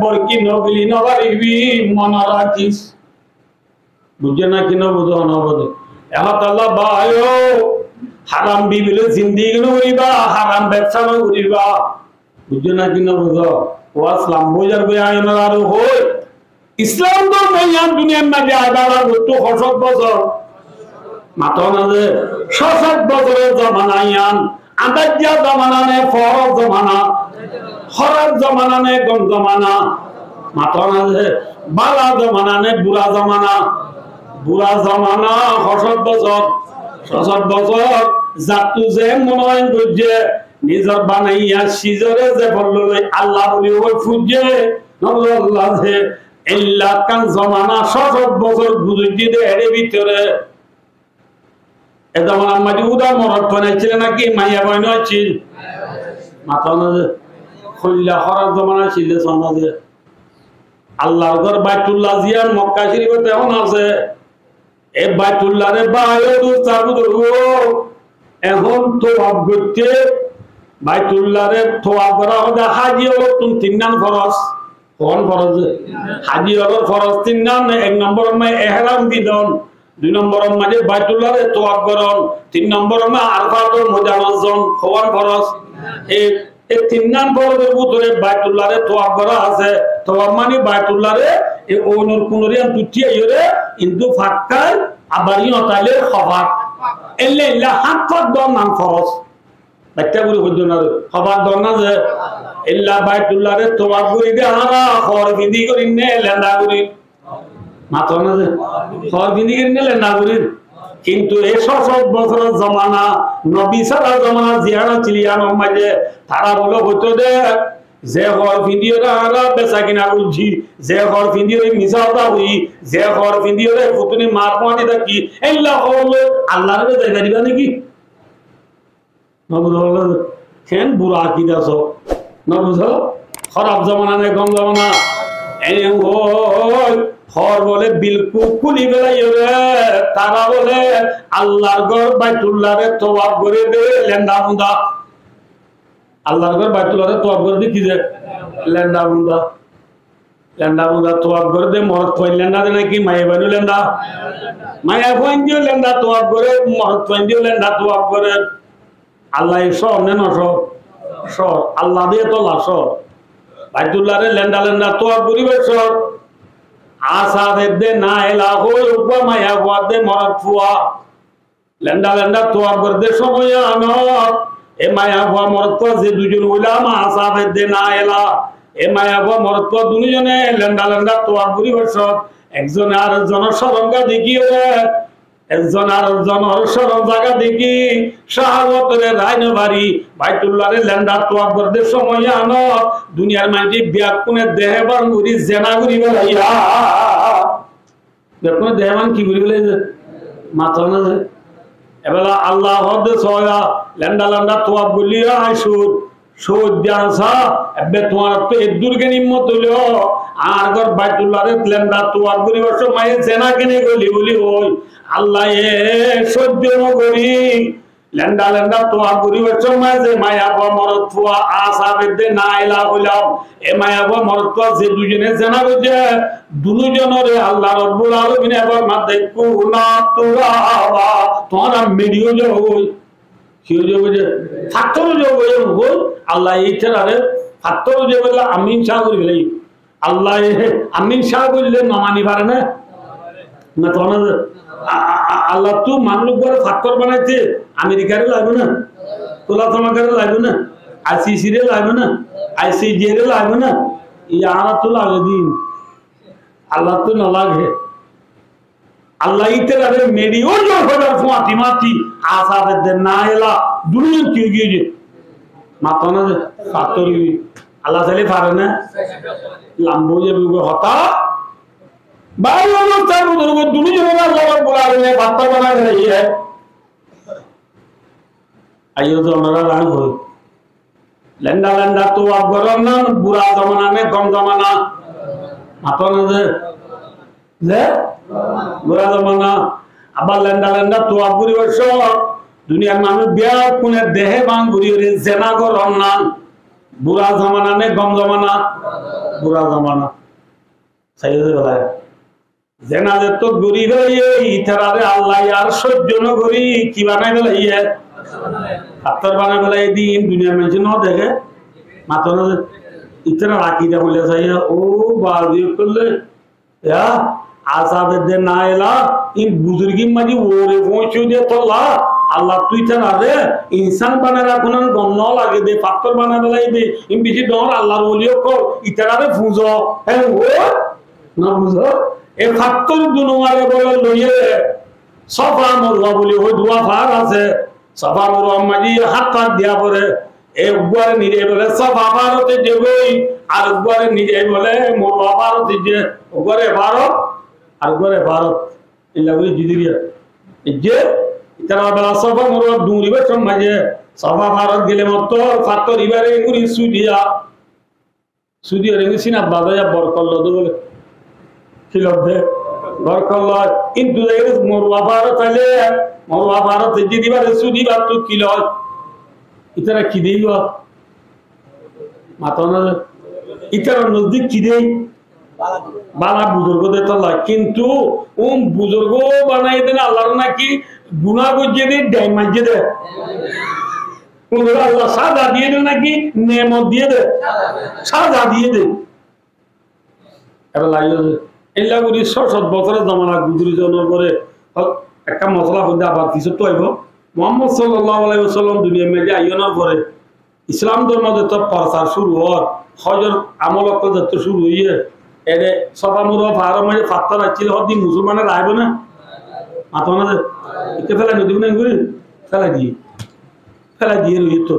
borki no feli no faribi, mone rakis. Buijjó né ki no buzó? No buzó. Ehón Allah bái o, haram bibi loi zindigi no goriba, haram bebsa no goriba. Buijjó né ki no buzó? Waz lamba ói zargoi, añí onarare hoi. Islam dórmo yián duniyar maze aibar agottú hoó cót bosór? Mato né ze? Só cót bosóror zomana yián. Añdáijja zomana né foór zomana? Hóraf zomana né gom zomana? Mato né ze? Bála zomana né bura zomana? Bura zomana. Hoó cót bosór? Só cót bosór. Zattú ze mone hoó goijjé, nizor banaiya sizore ze folloi Allah buli hoi fujjé, no buli Allah ze, eilla ekkán zomana só cót bosór guzoijjé de, ere bútore E zomanar maze uda morotfuain accíl naki maiyafuain accíl? Mato né ze. Hoilla hóraf zomana accíl de, só né ze. Allar gór Baitullah ziyán Mokka Córifot ehón asé, e Baitullahre bái o dustó buzurgó, ehón towaf goitté, Baitullahre towaf gorá hoóde háji ókkolor tún tinnán foros. Hoón foros? Háji ókkolor foros tinnán, ek nombor ot maze ehram findon, dui nombor ot maze Baitullahre towaf goron, tin nombor ot maze Arafat or moidanot zon. Hoón foros? E, e tinnán forosor bútore Baitullahre towaf gorá asé. Towaf mani Baitullahre e oinor kunor yián tuttí aiyóre, kintu fakka abar yián óile hofak. Eilla eilla hát fak dór nam foros. Baiththa gori hoiddé na re, hofak dór na ze, eilla Baitullahre towaf gorí de añára hór findi gorí né lenda gorí? Mato na ze, hór findi gorí né lenda gorí? Kintu e só cót bosóror zomana, nobi sára zomana ziyán accíl, yiánor maze tará bóle hoito de, ze hór findiyóre añára besakina goijjí, ze hór findiyóre misá hotá hoiyí, ze hór findiyóre futuni mar fuañti táki, eilla hór loi Allar góre zai fariba niki? No buzó? Ken bura akida só. No buzó? Hóraf zomana né gom zomana? Ene hoi, hór bóle bilkul kúli felaiyóre, tará bóle Allar gór Baitullahre towaf gorí de lenda bunda. Allar gór Baitullahre towaf gorí de ki de? Lenda bunda. Lenda bunda towaf gorí de morotfuain lenda de naki maiyafuain o lenda? Maiyafuain diyo lenda towaf goré, morotfuain diyo lenda towaf goré. Allah ye sór né no sór? Sór. Allah de tolla sór. Baitullahre lenda lenda towaf goríbar sór. Asar edde na ela hoi uggwá maiyafua de morotfua. Lenda lenda tuaf gorde somoy anot, e maiyafua morotfua ze duizon óilam, Asaf edde Naela, e maiyafua morotfua duizone lenda lenda tuaf goribar sot, ekzone arekzonor corom zaga dekí, ekzone arekzonor corom zaga dekí, cahawotore rai no fari, Baitullaré lenda tuaf gorde somoy anot, duniyar maincé beggúne dehe bang gori zena gori félaiye. Beggúne dehe bang ki gori félaiye? Mato na ze. Ebela Allah hoódde soya, lenda lenda tuaf goillé añí cóoid, cóoid de añsá, ebbe tuáñrattú eddúr gin himmot óilo, añár gór Baitullaré lenda tuaf goribar somot zena kene goillé buli hoi, Allaye sóijjo no gori, lenda lenda tuaf goribar somot ze maiyafua morotfua Asaf edde Naela hoilam, e maiyafua morotfua ze duizone zena goijje, duizonoré Allah Rabbul Alamine ebar maddé kúna turaba, tuáñra medi ói zagói. Ki ói zagói de? Fattór ói zagói, ói. Allah itarare fattór ói zagói, amin sá gori félaiye. Allah, e, amin sá goille no mani fare na? Na, to na. A, a, a, Allah tu manúic uggware fattór banaite Amerikare laibo na? Tola Tomakare laibo na? ICC re laibo na? ICJ re laibo na? Iyara tu lage din. Allah tu no lage. Allah itarare medi ói zagói hoibar fuañti mati, Asaf edde Naela, duizon ki ói giyé? Mato na ze, fattór ói giyé. Allah saile fare na? Lamba ói zaibo goi hotá. Bái, onustan buzurgo, duizonore Allah Rabbul Alamine fattór banai félaiye. Aiyó zonora rang hoi. Lenda lenda tuaf goron nan, bura zomana ne gom zomana? Mato na ze. Ze? Bura zomana. Abar lenda lenda tuaf goribar sot, duniyar manúic beggúne dehe bang gori gori zena goron nan, bura zomana ne gom zomana? Bura zomana. Sai de bela. Zena zettót gori félaiye, itarare Allah ar sóijjo no gori ki banai félaiye? Fattór banai félaiye de, in duniyar maincé no deké. Mato na ze, itarar akida hoile saiye, ó bazi ókkol, ya, Asaf edde Naela, in buzurgir maze uore foóñsi de tolla, Allah tu itarare insan banai rakón gom no lage de, fattór banai félaiye de, in beci dóñr Allahr woli ókkol, itarare fuzo, hé, ó, no buzo? E fattór dunuware bole loiye, Sofa Morwa buli hoi duwa fahar asé. Sofa Morwar maze hát hát diya fore. Eggware nizai bole Sofa faharot ejje goi, areggware nizai bole Morwa faharot ejje. Eggware faharot, areggware faharot. Illa gori jidiriya. Ejje, itara bela Sofa Morwa duribar somot maze Sofa faharot gele mottor fattór ibare gori sudiya. Sudi ore ngi sinat bazaiya bor kollo de bole. Ki lodde? Bor kollo. Kintu de Morwa faharot aile, Morwa faharot ejje dibare sudi battu ki loi? Itara ki deiba? Mato na. Itara nozdik ki dei? Bala buzurgo de tolla. Kintu um buzurgo banai de na Allahr naki guna goijje de, dain maijje de. Uggwá Allah saza diye de naki nemot diye de? Saza diye de. Eba laiyo de. Ella gori só cót bosóror zomana guzori zonor fore, hó, ekká mosola hoide abar kisóttu aibo. Muhammad sallallahu alaihi wasallam duniyar maze aiyonor fore, Islam dormo zetó forsar cúru ór, hójor amol ókkol zetó cúru óiye, ede Sofa Morwa faharor maze fattór accíl, hódin musolmane raibo na? Mato na de. Ikke félai no dibo na, engori félai diye. Félai diye roiye to.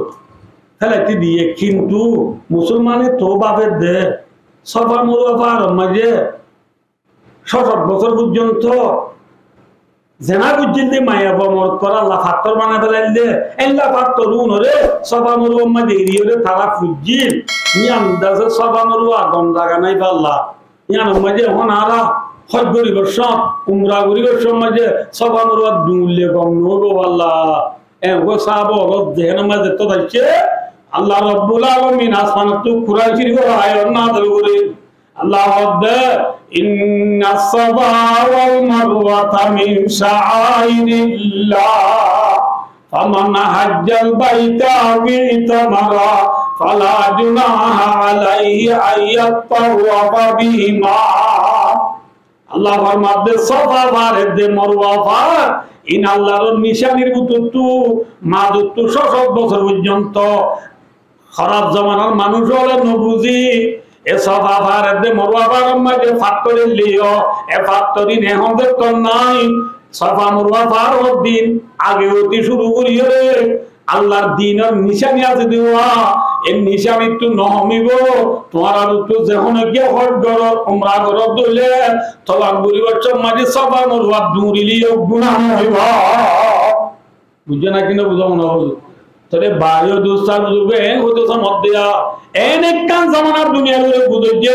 Félai diye, kintu musolmane to báfe de, Sofa Morwa faharor maze só cót bosór foijjonto zena goijjil de maiyafua morotfuare Allah fattór banai felail de, ella fattór unore Sofa Morwar maze eriyore tara fujjil, yián dase Sofa Morwa gom zaga nai falla. Yián or maze ehón añára hój goribar somot, umra goribar somot maze Sofa Morwa duille gom no óibo falla. Eñgwá sáhaba ókkol zehénor maze to táikke, Allah Rabbul Alamin asmanottú Kuran Córifor ayat nazil gorí. Allah hoódde, إن الصفا والمروة من شعائر الله فمن حج البيت أو اعتمر فلا جناح عليه أن يطوف بهما. Allah formadde, Sofa far edde Morwa far, in Allahr nicánir bútottu, mazottú só cót bosór foijjonto hóraf zomanar manúic ókkole no buzí, e Sofa far edde Morwa far or maze fattór elliyo, e fattór in ehón zettór nái, Sofa Morwa far or din age óti cúru gorí óre, Allahr dinor nicáni asé de uwá, e nicánittu no homibo, tuáñrattú ze honó giyé hóc goró, umra goró de óile, tawaf goríbar somot maze Sofa Morwa duñrileyó guná no óibo. Buzzó né ki no buzó, mone buzó? Tóile bái o dustó buzurgó, en hoito somot diya, en ekkán zomana duniyar uore guzoijjé,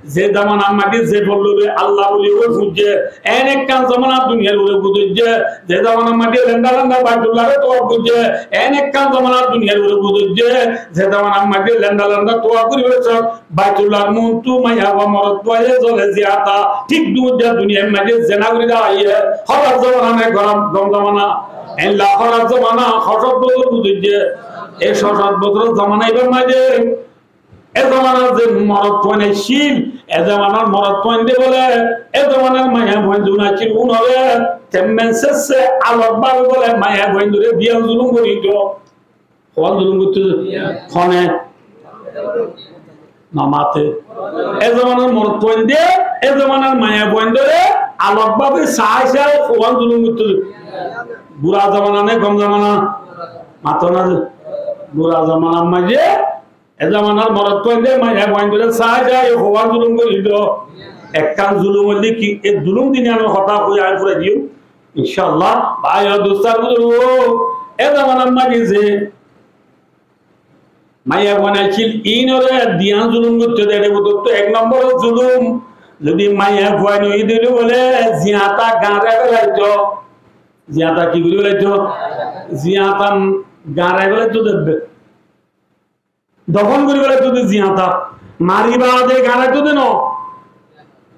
ze zomanar maze ze follore Allah buli ói fujjé, en ekkán zomana duniyar uore guzoijjé, ze zomanar maze lenda lenda Baitullah re tawaf goijjé, en ekkán zomana duniyar uore guzoijjé, ze zomanar maze lenda lenda tawaf gorí bere Baitullar muúntu maiyafua morotfua ye zole ziyata, thík duniya, duniyar maze zena gorí de aiyé, hóraf zomana né gorom, gom zomana? Ella hóraf zomana, só cót bosór guzoijjé. E só cót bosór zomana ibar maze, e zomanar ze morotfuain accíl, e zomanar morotfuain de bóle, e zomanar maiyafuain zun accíl, unore temmen sesse alok bábe bóle maiyafuain dore biyan zulum gorí dito. Hoón zulum goitto de? Hone? No mate. E zomanar morotfuain de, e zomanar maiyafuain dore alok bábe sai sai hoón zulum goitto de? Bura zomana né gom zomana? Mato na de. Bura zomanar maze, e zomanar morotfuain de maiyafuain dore sai sai hoón zulum gorí dito. Ekkán zulum óile ki, e zulum din iyanor hotá hoi añí furai diyum. Incállah, bái o dustó buzurgó, e zomanar maze ze maiyafuain accíl, inore diyan zulum goitto de, ere bútottu ek nombor zulum, zodi maiyafuain ói de óile bóle ziyata gañrai felaito, ziyata ki gorí felaito? Ziyata gañrai felaito de. Dofon gorí felaito de ziyata. Mari baade gañraito de no.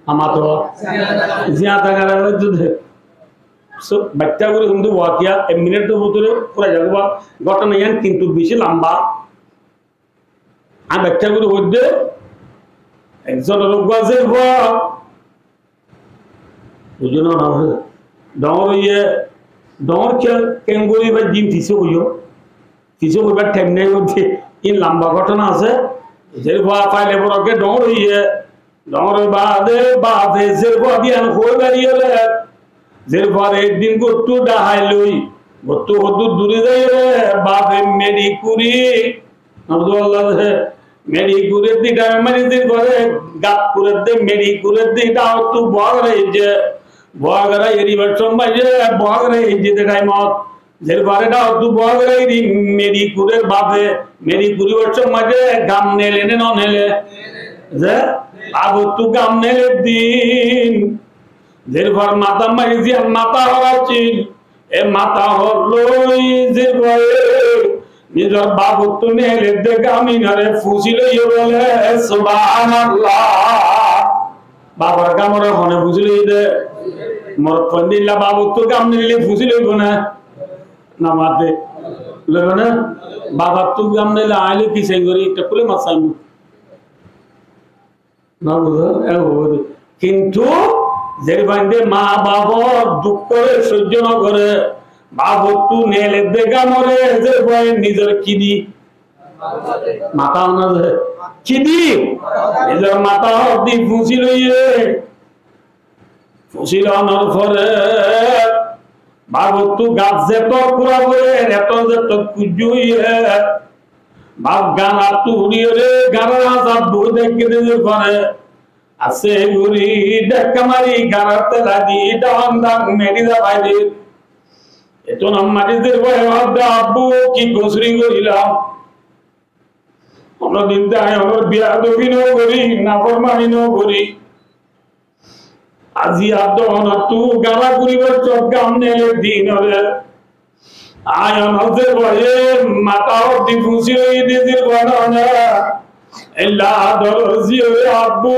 Amato. Ziyata gañrai felaito de. So, baikká gorí hondilla wakiya, ek minit or bútore furai zaibo. Gótona iyan kintu beci lamba. Añí baikká gorí hoóir de, ekzonor uggwá zerfua Buzzó né? Dhoóñr óiye, dhoóñr ke-, keéngorí bái din fisé hoiyó. Fisé hoibar thaim nái hoité. Iín lamba góthona asé. Zerfua faile forokke dhoóñr óiye. Dhoóñr ói baade bafe zerfua diyan hoói bari óile, zerfuare ek din gottú dhahai loi, gottú hoddúr duri zai óile, bafe meçi kuri, Abdullah de, meçi kuredde thaim mani zerfuare gat kuredde, meçi kuredde, dháottú boóra goráiye, boóra goráiye, eribar somot de boóra goráiye de thaimot, zerfuare dháottú boóra goráiye, meçi kurer bafe, meçi kuribar somot de gam neele né no neele? Ze, bafottú gam neele din, zerfuar matár maze ziyan matá hór accíl, e matá hór loi zerfuare nizor bafottú neeledde gam inore fusí loiye bóle, Subhanallah. Bafor gamore hone fusí loiye de? Morot fuain dilla bafottú gam neele fusí loibo né? No mate. Loibo né? Bafottú gam neele aile ki señgori ekta kule mat saimmo. No buzó? E hoó de. Kintu zerfuainde ma bafor dukkóre soijjo no gore, bafottú neeledde gamore zerfuain nizor ki di? Matá no de. Ki di? Nizor matá hór di fusí loiye. Fusí lonor fore bafottú gat zeto kura fore, eto zeto kujju óiye, baf ganattú uçiyóre ganar hañsat boói táikke de zerfuare asé gorí dhekka mari ganar tela di dhang dhang meçi zabai der. Etún ammari zerfuare hoódde, "Abbu, ki gusúri gorílam? Honódin de añí honór beyadobi no gorí, naformani no gorí. Aijja ar dhoóñr ottú gana goríbar sók gam neele din óile, añí honór zerfuare matá hór di fusí loiye de zerfuare honór ella dóro ziyóre abbu,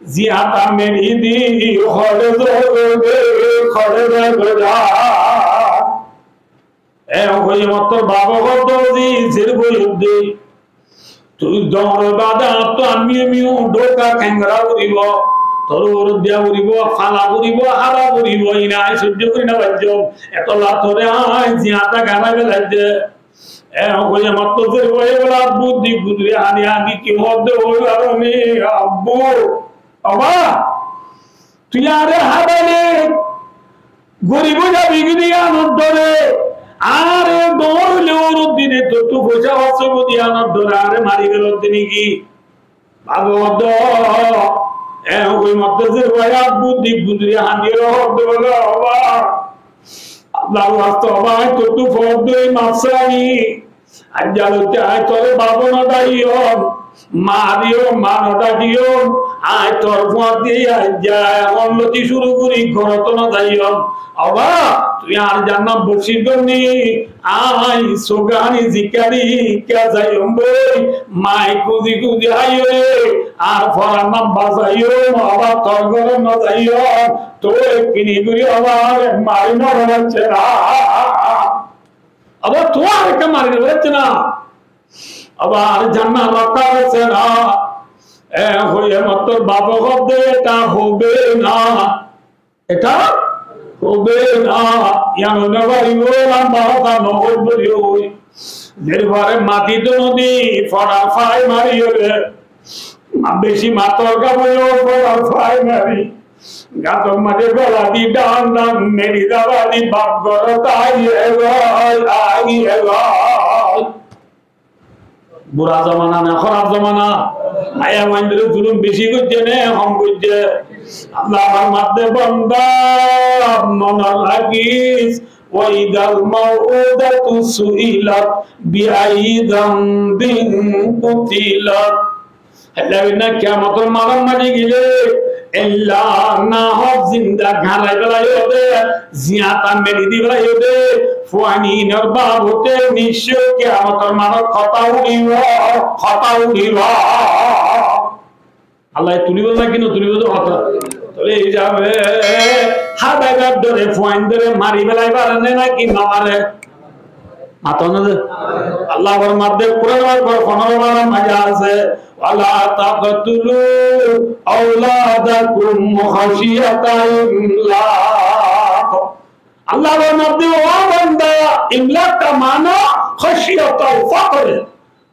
ziyata meçi di hore zóre, hore zóre." E hoiye mattor bafe hoódde, "Zerfuainde, tui dhoóñr baade añáttu ammiyo miyo dhóka kengóri goríbo? Toré uore diya foribó, fala foribó, hába foribó, iín añí sóijjo gorí no faijjum. Etolla toré añí ziyán ot garai felaiyí de. E hoiyé mattór báiye bóle, abbú, dik guzori hañdi hañdi ki hoódde hoói, abbú, o bá, tui añáre hábaile gorib ói zabi goi de yíanor dóre, añáre doóñr óile ór dine tottú foicá horos óibo de yíanor dóre añáre mari felódde né ki? Báfe hoódde, e hoiyé mattór báiye abbú, dik guzori hañdiyóre hoódde bóle, o bá, Allar waste o bá, añí tottú foódde maf saiyí. Aijja lóti añí toré baf no dhaiyum, ma diyum, ma no dhakiyum, añí tor fuañti aijja ehón lóti cúru gorí górot no zaiyum. O bá, tui añár zannat boccíc gorí, añí suk aní zikká di ikká zaiyum boi, maye kúzi kúzi háiyoré, añár foran no basaiyum, o bá tor górot no zaiyum, tui kini gorí o bá añáre mari no felaiyós né? Abar tuáñre ekká mari no felaiyé na? Abar zannat rokká asé na? E hoiyé mattór báfe hoódde, eta hoibo na. Eta hoibo na. Yían no faribo, lamba hotá no hoibo de ói. Zerfare mati dóno di, forar fai mari óile. Ma beci mator gabói ói, forar fai mari. Gator maze félai di dán dán, meri zaba di baf górot aiyé goi, aiyé goi. Bura zomana né, hóraf zomana? Maiyafuaindóre zulum beci goijjé né hom goijjé? Allah formadde, banda, mone rakís, وإذا الموءودة سئلت بأي ذنب قتلت. Hétolla kiyamot or maidánot gile ella nahok zinda garai felaiyó de, ziyata meri di felaiyó de, fuain inor babote niccói kiyamot or maidánot hotá uçíbo, hotá uçíbo. Allah ye tulibo né ki no tulibo de hotá? Tóile ei hísabe hábaibar dóre fuaindóre mari felai fare né ki no fare? Mato na de. Allah formadde, Kuran or fondoro parar maze asé, ولا تقتلوا أولادكم خشية إملاق. Allah formadde, o banda, imlak or mana خشية الفقر.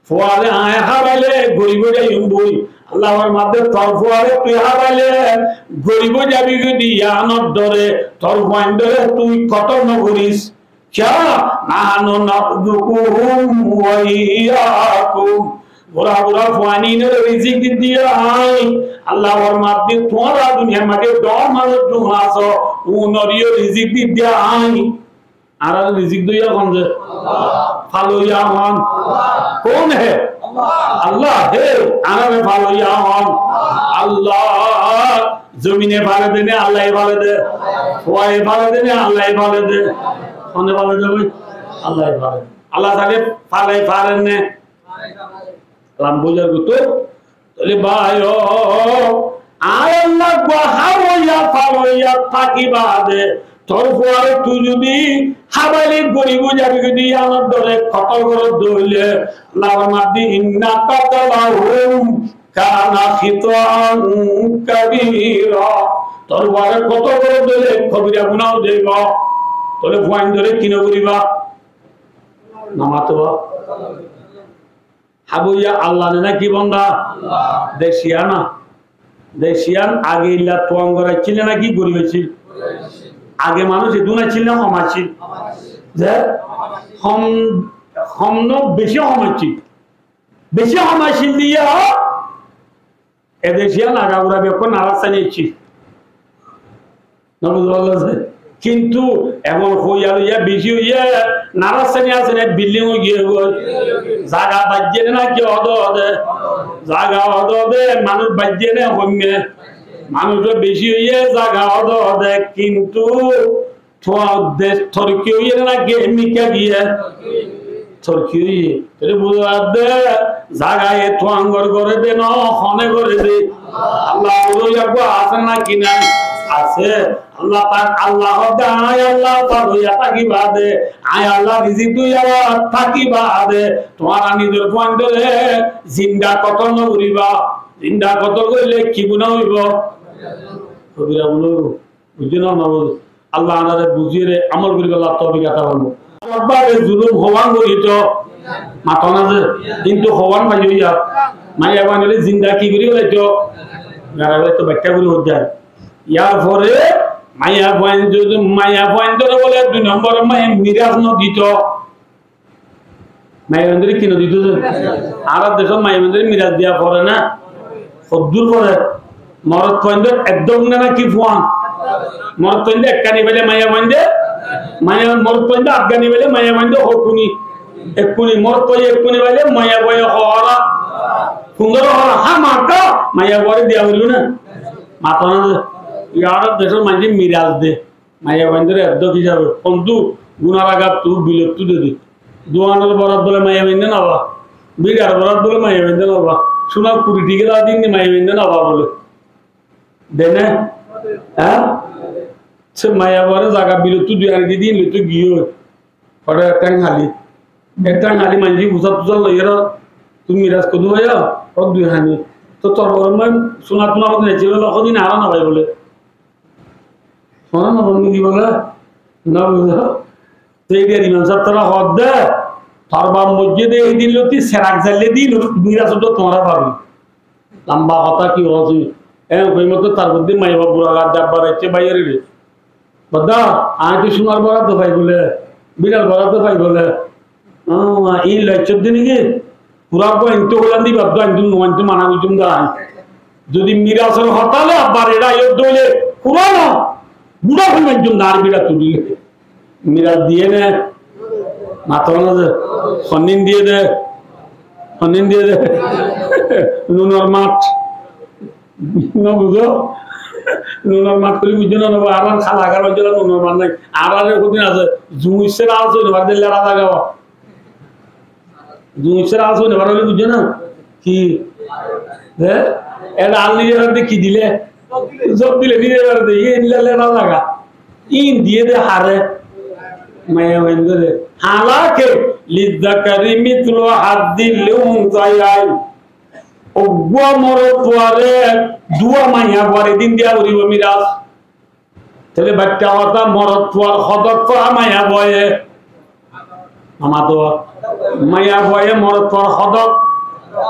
Fuare añí hábaile gorib ói zaiyum boi. Allah formadde, tor fuare tui hábaile gorib ói zabi goi de yíanor dóre, tor fuaindóre tui kotol no goris. Kiyá? نحن نرزقهم وإياكم. Bura bura fuain inore rizik di de añí. Allah formadde, tuáñra duniyar maze dóñr manúc zun asó, unoreyó rizik di de añí. Añárar rizik doya hon ze? Faloya hon? Kon he? Allah he. Añárar faloya hon? Allah. Zomine fale de né Allah ye fale de? Fuaye fale de né Allah ye fale de? Hone fale de boi? Allah ye fale de. Allah saile fale fare né? Lam buzar gotó. Tóile bái o, añí Allah uggwá háboiya faloiya táki baade, tor fuare tui zodi hábaile gorib ói zabi goi de yíanor dóre kotol goródde óile, Allah formadde, إن قتله كان خطأ كبيرا. Tor fuare kotol goródde óile kobira guná ói zaibo. Tóile fuaindóre ki no goriba? No matoba. Háboiya Allah né náki banda? Allah. De ciyán, de ciyán age illa tuáñgor accíl né náki gorib accíl? Age manúc edún accíl né hom accíl? De hom, hom no beci hom accíl? Beci hom accíl de yá. Ede ciyán agagura bekkún narassáni accíl. No buzó, Allah ze. Kintu ehón hoiya loiya beci óiye, narassáni asé né, bilding ói giyé goi. Zaga baijjé né náki ode ode? Zaga ode ode, manúc baijjé né hoimme? Manúc beci óiye, zaga ode ode, kintu tuáñr dec torki óiye né náki mikká giyé? Torki óiye. Tóile buzó de, zagaye tuáñgor goré de no, hone goré de? Allah buzó, uggwá asé náki nai? Asé. Allah tak, Allah hoódde, añí Allah faloiya táki baade, añí Allah rizik doya táki baade, tuáñra nizor fuaindóre zinda kotol no goriba. Zinda kotol goille ki guná óibo? Kobira guná óibo. Buijjó né? Ónora Allah añáráre buzíyore amol goríbolla toufik ata formo. Añára báfe zulum hoán gorí to, mató na ze, kintu hoán faiyo ya. Maiyafuain ókkole zinda ki gorí felaito, garai felaito, baiththá gorí hoó de. Yar fore maiyafuain zodi, maiyafuain dóre bóle dui nombor, maiya miras no dito. Maiyafuaindóre ki no dito ze? Añárar decót maiyafuaindóre miras diya fore na? Hoddúr fore? Morotfuaindór ek dógna náki fuan? Morotfuainde ekkani faile maiyafuainde, maiya, morotfuainde atgani faile maiyafuainde hokuni? Ekkuni. Morotfuaye ekkuni faile maiyafuaye hora, fundoro hora, hámaka maiyafuare diya foribo na? Mató na ze. Añárar decór maincé miras de. Maiyafuaindóre eddó ki zabe? Hondu gunar agattú bilottú de de. Duanor borat bóle maiyafuainde no fa. Birar borat bóle maiyafuainde no fa. Sunar kuri thíkara din de maiyafuainde no fa bóle. De né? Há? Se maiyafuare zaga bilottú dui ani di din lottú giyói. Hoçé ek thang háli. Ek thang háli maincé fusar fusar loiyóre tui miras hodún faiyo, hoó dui ani. Toh tor boro maiya suna tuna hodún aiccé bóle, hodún añára no fai bóle. Hono no bonni di bóle, no buzó. Te ediyar imam sáb tara hoó de, tor baf moijjé de, edin loti serak zaille di, miras uddá tuáñra faiba. Lamba hotá ki hoó tui? E, hoi moto tar bodi maiyafua bura gat dabba raikké baiyore re. Bodda, añí to sunar borat fai bóle, birar borat fai bóle. Ó, in loi códdi niki? Kura ko aintó hoilam di, babba aintó no aintó mana goijjum da añí. Zodi mirasor hotá loi abbar eçé aiyó dóile, kura no, gura hoi mainjjum da ar bira tulile. Miras diye ne? Mató na ze. Honnin diye de? Honnin diye de? Nunor math. No buzó? Nunor math hoile buzó na, no, añárar hála agar buzó na, nunor math nai. Añárar hodún asé, zuñsar asé, no, bade lera zaga ba. Zuñsar asé, no, bade buzó na? Ki? De? Era alli era de ki dile? Zog dile ni era de, iye lera zaga. In diye de hare. Maiyafuaindóre. Halake, lizzakari mitlu hazzil unsayain. Uggwá morotfuare duwa maiyafuare din diya foribo miras. Tóile baiththá hotá, morotfuar hodok fa maiyafuaye? Amato. Maiyafuaye morotfuar hodok,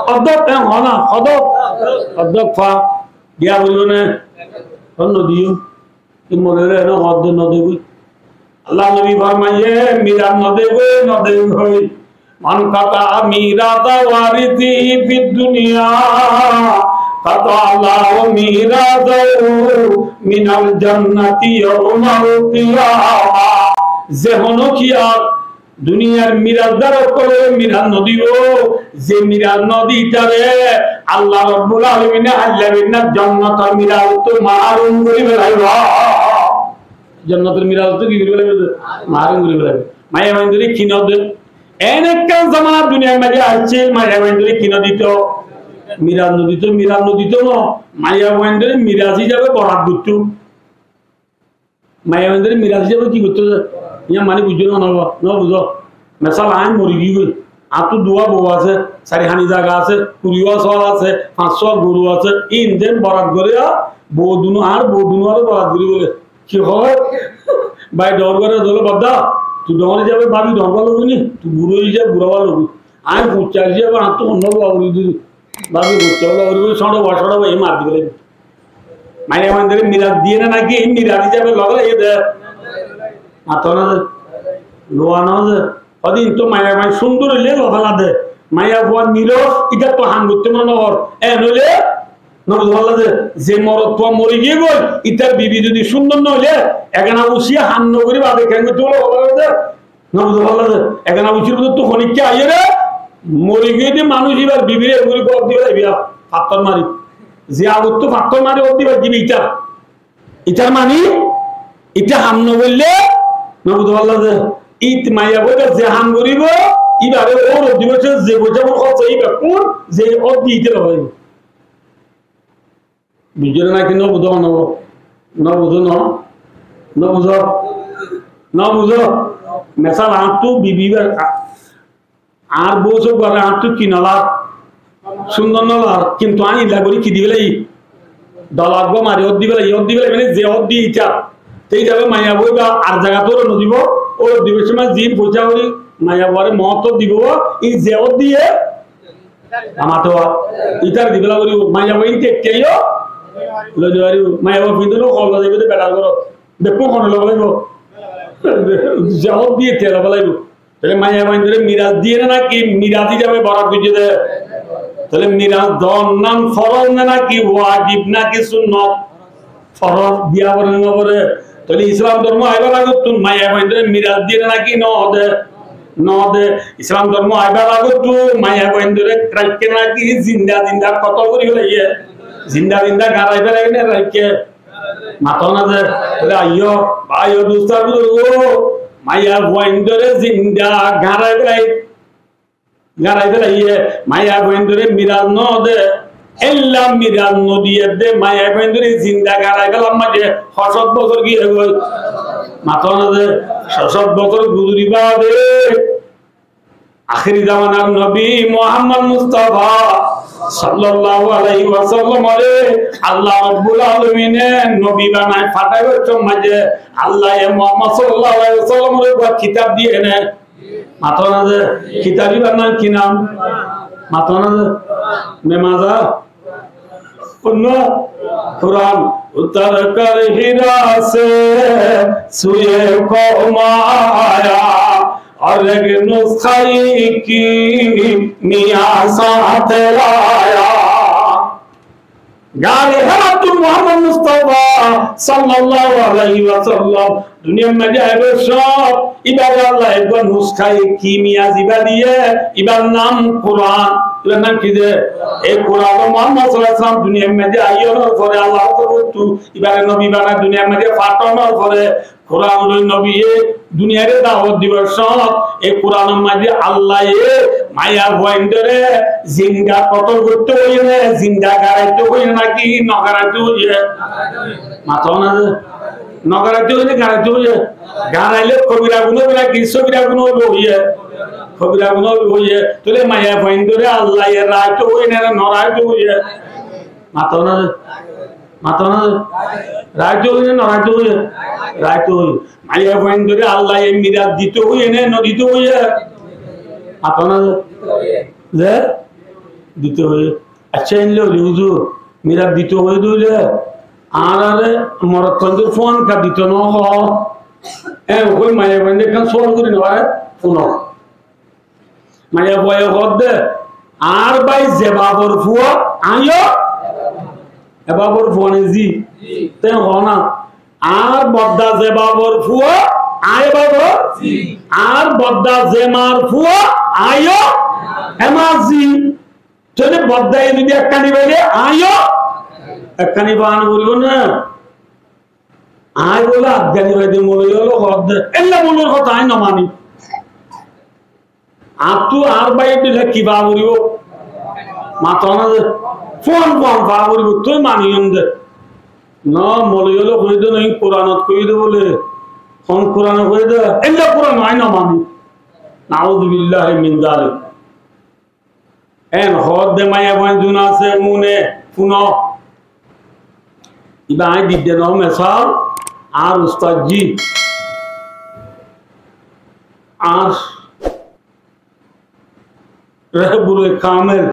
hodok, e, hona, hodok, hodok fa diya foribo ne? Hon no diyo. Ki morere eno hoó de no dibói. Allah nobi formaiye, miras no dibói, no dibói. من قطع ميراث وارثه في الدنيا قطع الله ميراثه من الجنة يوم القيامة. Ze honó kiyá duniyar mirasdar ókkolore miras no dibo, ze miras no di ítare Allah Rabbul Alamine hailla beinna jonnotor mirasottú mahrum gorí felaibo. Jonnotor mirasottú ki gorí felaibo? Mahrum gorí felaibo. Maiyafuaindóre ki no de? En ekkán zamana duniyar maze aiccé, maiyafuaindóre ki no dito? Miras no dito, miras no dito no. Maiyafuaindóre miras hísabe borat goitto. Maiyafuaindóre miras hísabe ki goitto ze? Iyan mani buzó na, no, no buzó. Mesal, añí mori giyói. Añáttu duwa bou asé, sari hani zaga asé, kuri wá suwal asé, fañs cúwa goru asé. In den borat gorí, bou dunu, añár bou dunuware borat gorí bóle. Ki hoó? Bái dhoóñr goré dóle, bodda, tui dhoóñr hísabe bábi dhoóñr bála logói ni, tui buró hísabe burá bála logói. Añí fuñsá hísabe añáttu honnúa bála logói. Bábi fuñsá bála logói, sóñço bá, sóñço bá, ei mar di félaibo. Maiyafuaindóre miras diye ne náki, ei miras hísabe loge loge de? Mató na ze. Luwa no ze. Hodin to maiyafuain cúndor óile lofela de. Maiyafuar niros, ítattú ham goittó mone no hor. En óile, no buzó falla de, ze morotfua mori giyé goi, ítar bibi zodi cúndor no óile, egana usiye ham no gorí bade keén goittó bóle hotá de? No buzó falla de, egana usir bútottu honikka aiyóre, mori giyé de manúic íbar bibire engori gor diba laibiya, fattór mari. Ze agottú fattór mari gor diba diba ítar. Ítar mani, íte ham no goille, no buzó falla de. Íte maiyafuaye ze ham goribo, íbare ór dibo, se ze foicá hóroc íba kún, ze ór di íte loi. Buzó né náki no buzó, no, no buzó, no, no buzó, no buzó. Mesal, añáttu bibi íbar, a-, Añár bou sóu gare añáttu ki no lar? Cúndor no lar, kintu añí illa gorí ki di félaiyi? Dola uggúa mari ór di félaiye, ór di félaiye, mane ze ór diye ítar. Te ítabe maiyafua íba ar zagat óre nodibo, óre dibar somot zin foicá gorí maiyafuare moót dibo, ín ze ór diye, amatoa, ítar di féla gorí, maiyafua ín tekkaiyo loi no faribo, maiyafua findóno hol loi zaibo de beçar górot, bekkún hone loi laibo, ze ór diye te loi laibo. Tóile maiyafuaindóre miras diye né náki miras hísabe borok goijjé de? Tóile miras don nan foroz né náki wajib náki sunnot? Foroz, diya fore né no fore? Tóile Islam dormo aibar agottún maiyafuaindóre miras diye né náki no de? No de. Islam dormo aibar agottún maiyafuaindóre raikké náki zinda zinda kotol gorí félaiye? Zinda zinda garai félaiye né raikké? Mato na de, tóile aiyó, bái ó, dustó buzurgó, maiyafuaindóre zinda garai félai, garai félaiye, maiyafuaindóre miras no de, éilla miras no diye de, maiyafuaindóre zinda garai félar maze ho cót bosór giyé goi. Mato na de, ho cót bosór guzori bade, Ahéri zamanar nobi Muhammod Mustafa sallallahu alaihi wasallamore Allah Rabbul Alamine nobi banai fataibar somot maze Allaye Muhammod sallallahu alaihi wasallamore uggúa kitab diye né? Mato na de, kitab íbar nam ki nam? Mato na de, ne maza? Kuran. اتر کر حرا سے سوی کوہ آیا، اور ایک نسخہ کیمیا ساتھ لایا۔ Gare Herattú Muhammod Mustafa sallallahu alaihi wasallam duniyar maze aibar somot, ibare Allah uggúa nuskaye kimiya ziba diye, ibar nam Kuran. Ibar nam ki de? E Kuran. Muhammod sallallahu alaihi wasallam duniyar maze aiyonor fore, Allahr torfóttu ibare nobi banai duniyar maze fathonor fore, Kuran loi nobiye duniyare dawot dibar somot, e Kuranor maze Allaye maiyafuaindóre zinda kotol goitto hoiye né, zinda garaitto hoiye né, náki no garaitto hoiye? Mato na de. No garaitto hoiye né garaitto hoiye? Garaile kobira guná óibo náki sogira guná óibo hoiye? Kobira guná óibo hoiye. Tóile maiyafuaindóre Allaye raitto hoiye né no raitto hoiye? Mato na de. Mato na de. Raitto hoiye né no raitto hoiye? Raitto hoiye. Maiyafuaindóre Allaye miras dito hoiye né no dito hoiye? Mato na de. Ze? Dito hoiye. Accá, éilla óile huzur, miras dito hoiye de óile, añáre morotfuaindóre fuan ka dito no hoó? E hoi maiyafuainde ekkán sual gorí no fare? Funo. Maiyafuaye hoó de, añár bái ze bafor fua, añíyo e bafor fua né zi? Te hoó na, añár bodda ze bafor fua, añí e bafor zi. Añár bodda ze mar fua, añíyo e mar zi. Tóile bodda e zodi ekkáni faile, añíyo ekkáni fana foribo né? Añí bóle Afgani bái de, moloi ókkole hoó de, éilla molor hotá añí no mani. Añáttu añár báiye dile ki faa foribo? Mato na de. Fuan fuan faa foribo, tui mani yón de. No, moloi ókkole hoiyé de no, Kuranot hoiyé de bóle. Hon Kuranot hoiyé de? Éilla Kuran añí no mani. Nauzubillahi min zalik. En hoódde maiyafuain zun asé, mone funo. Iba aññí didde no mesal, añár ustad ji, añár rehbure kamel,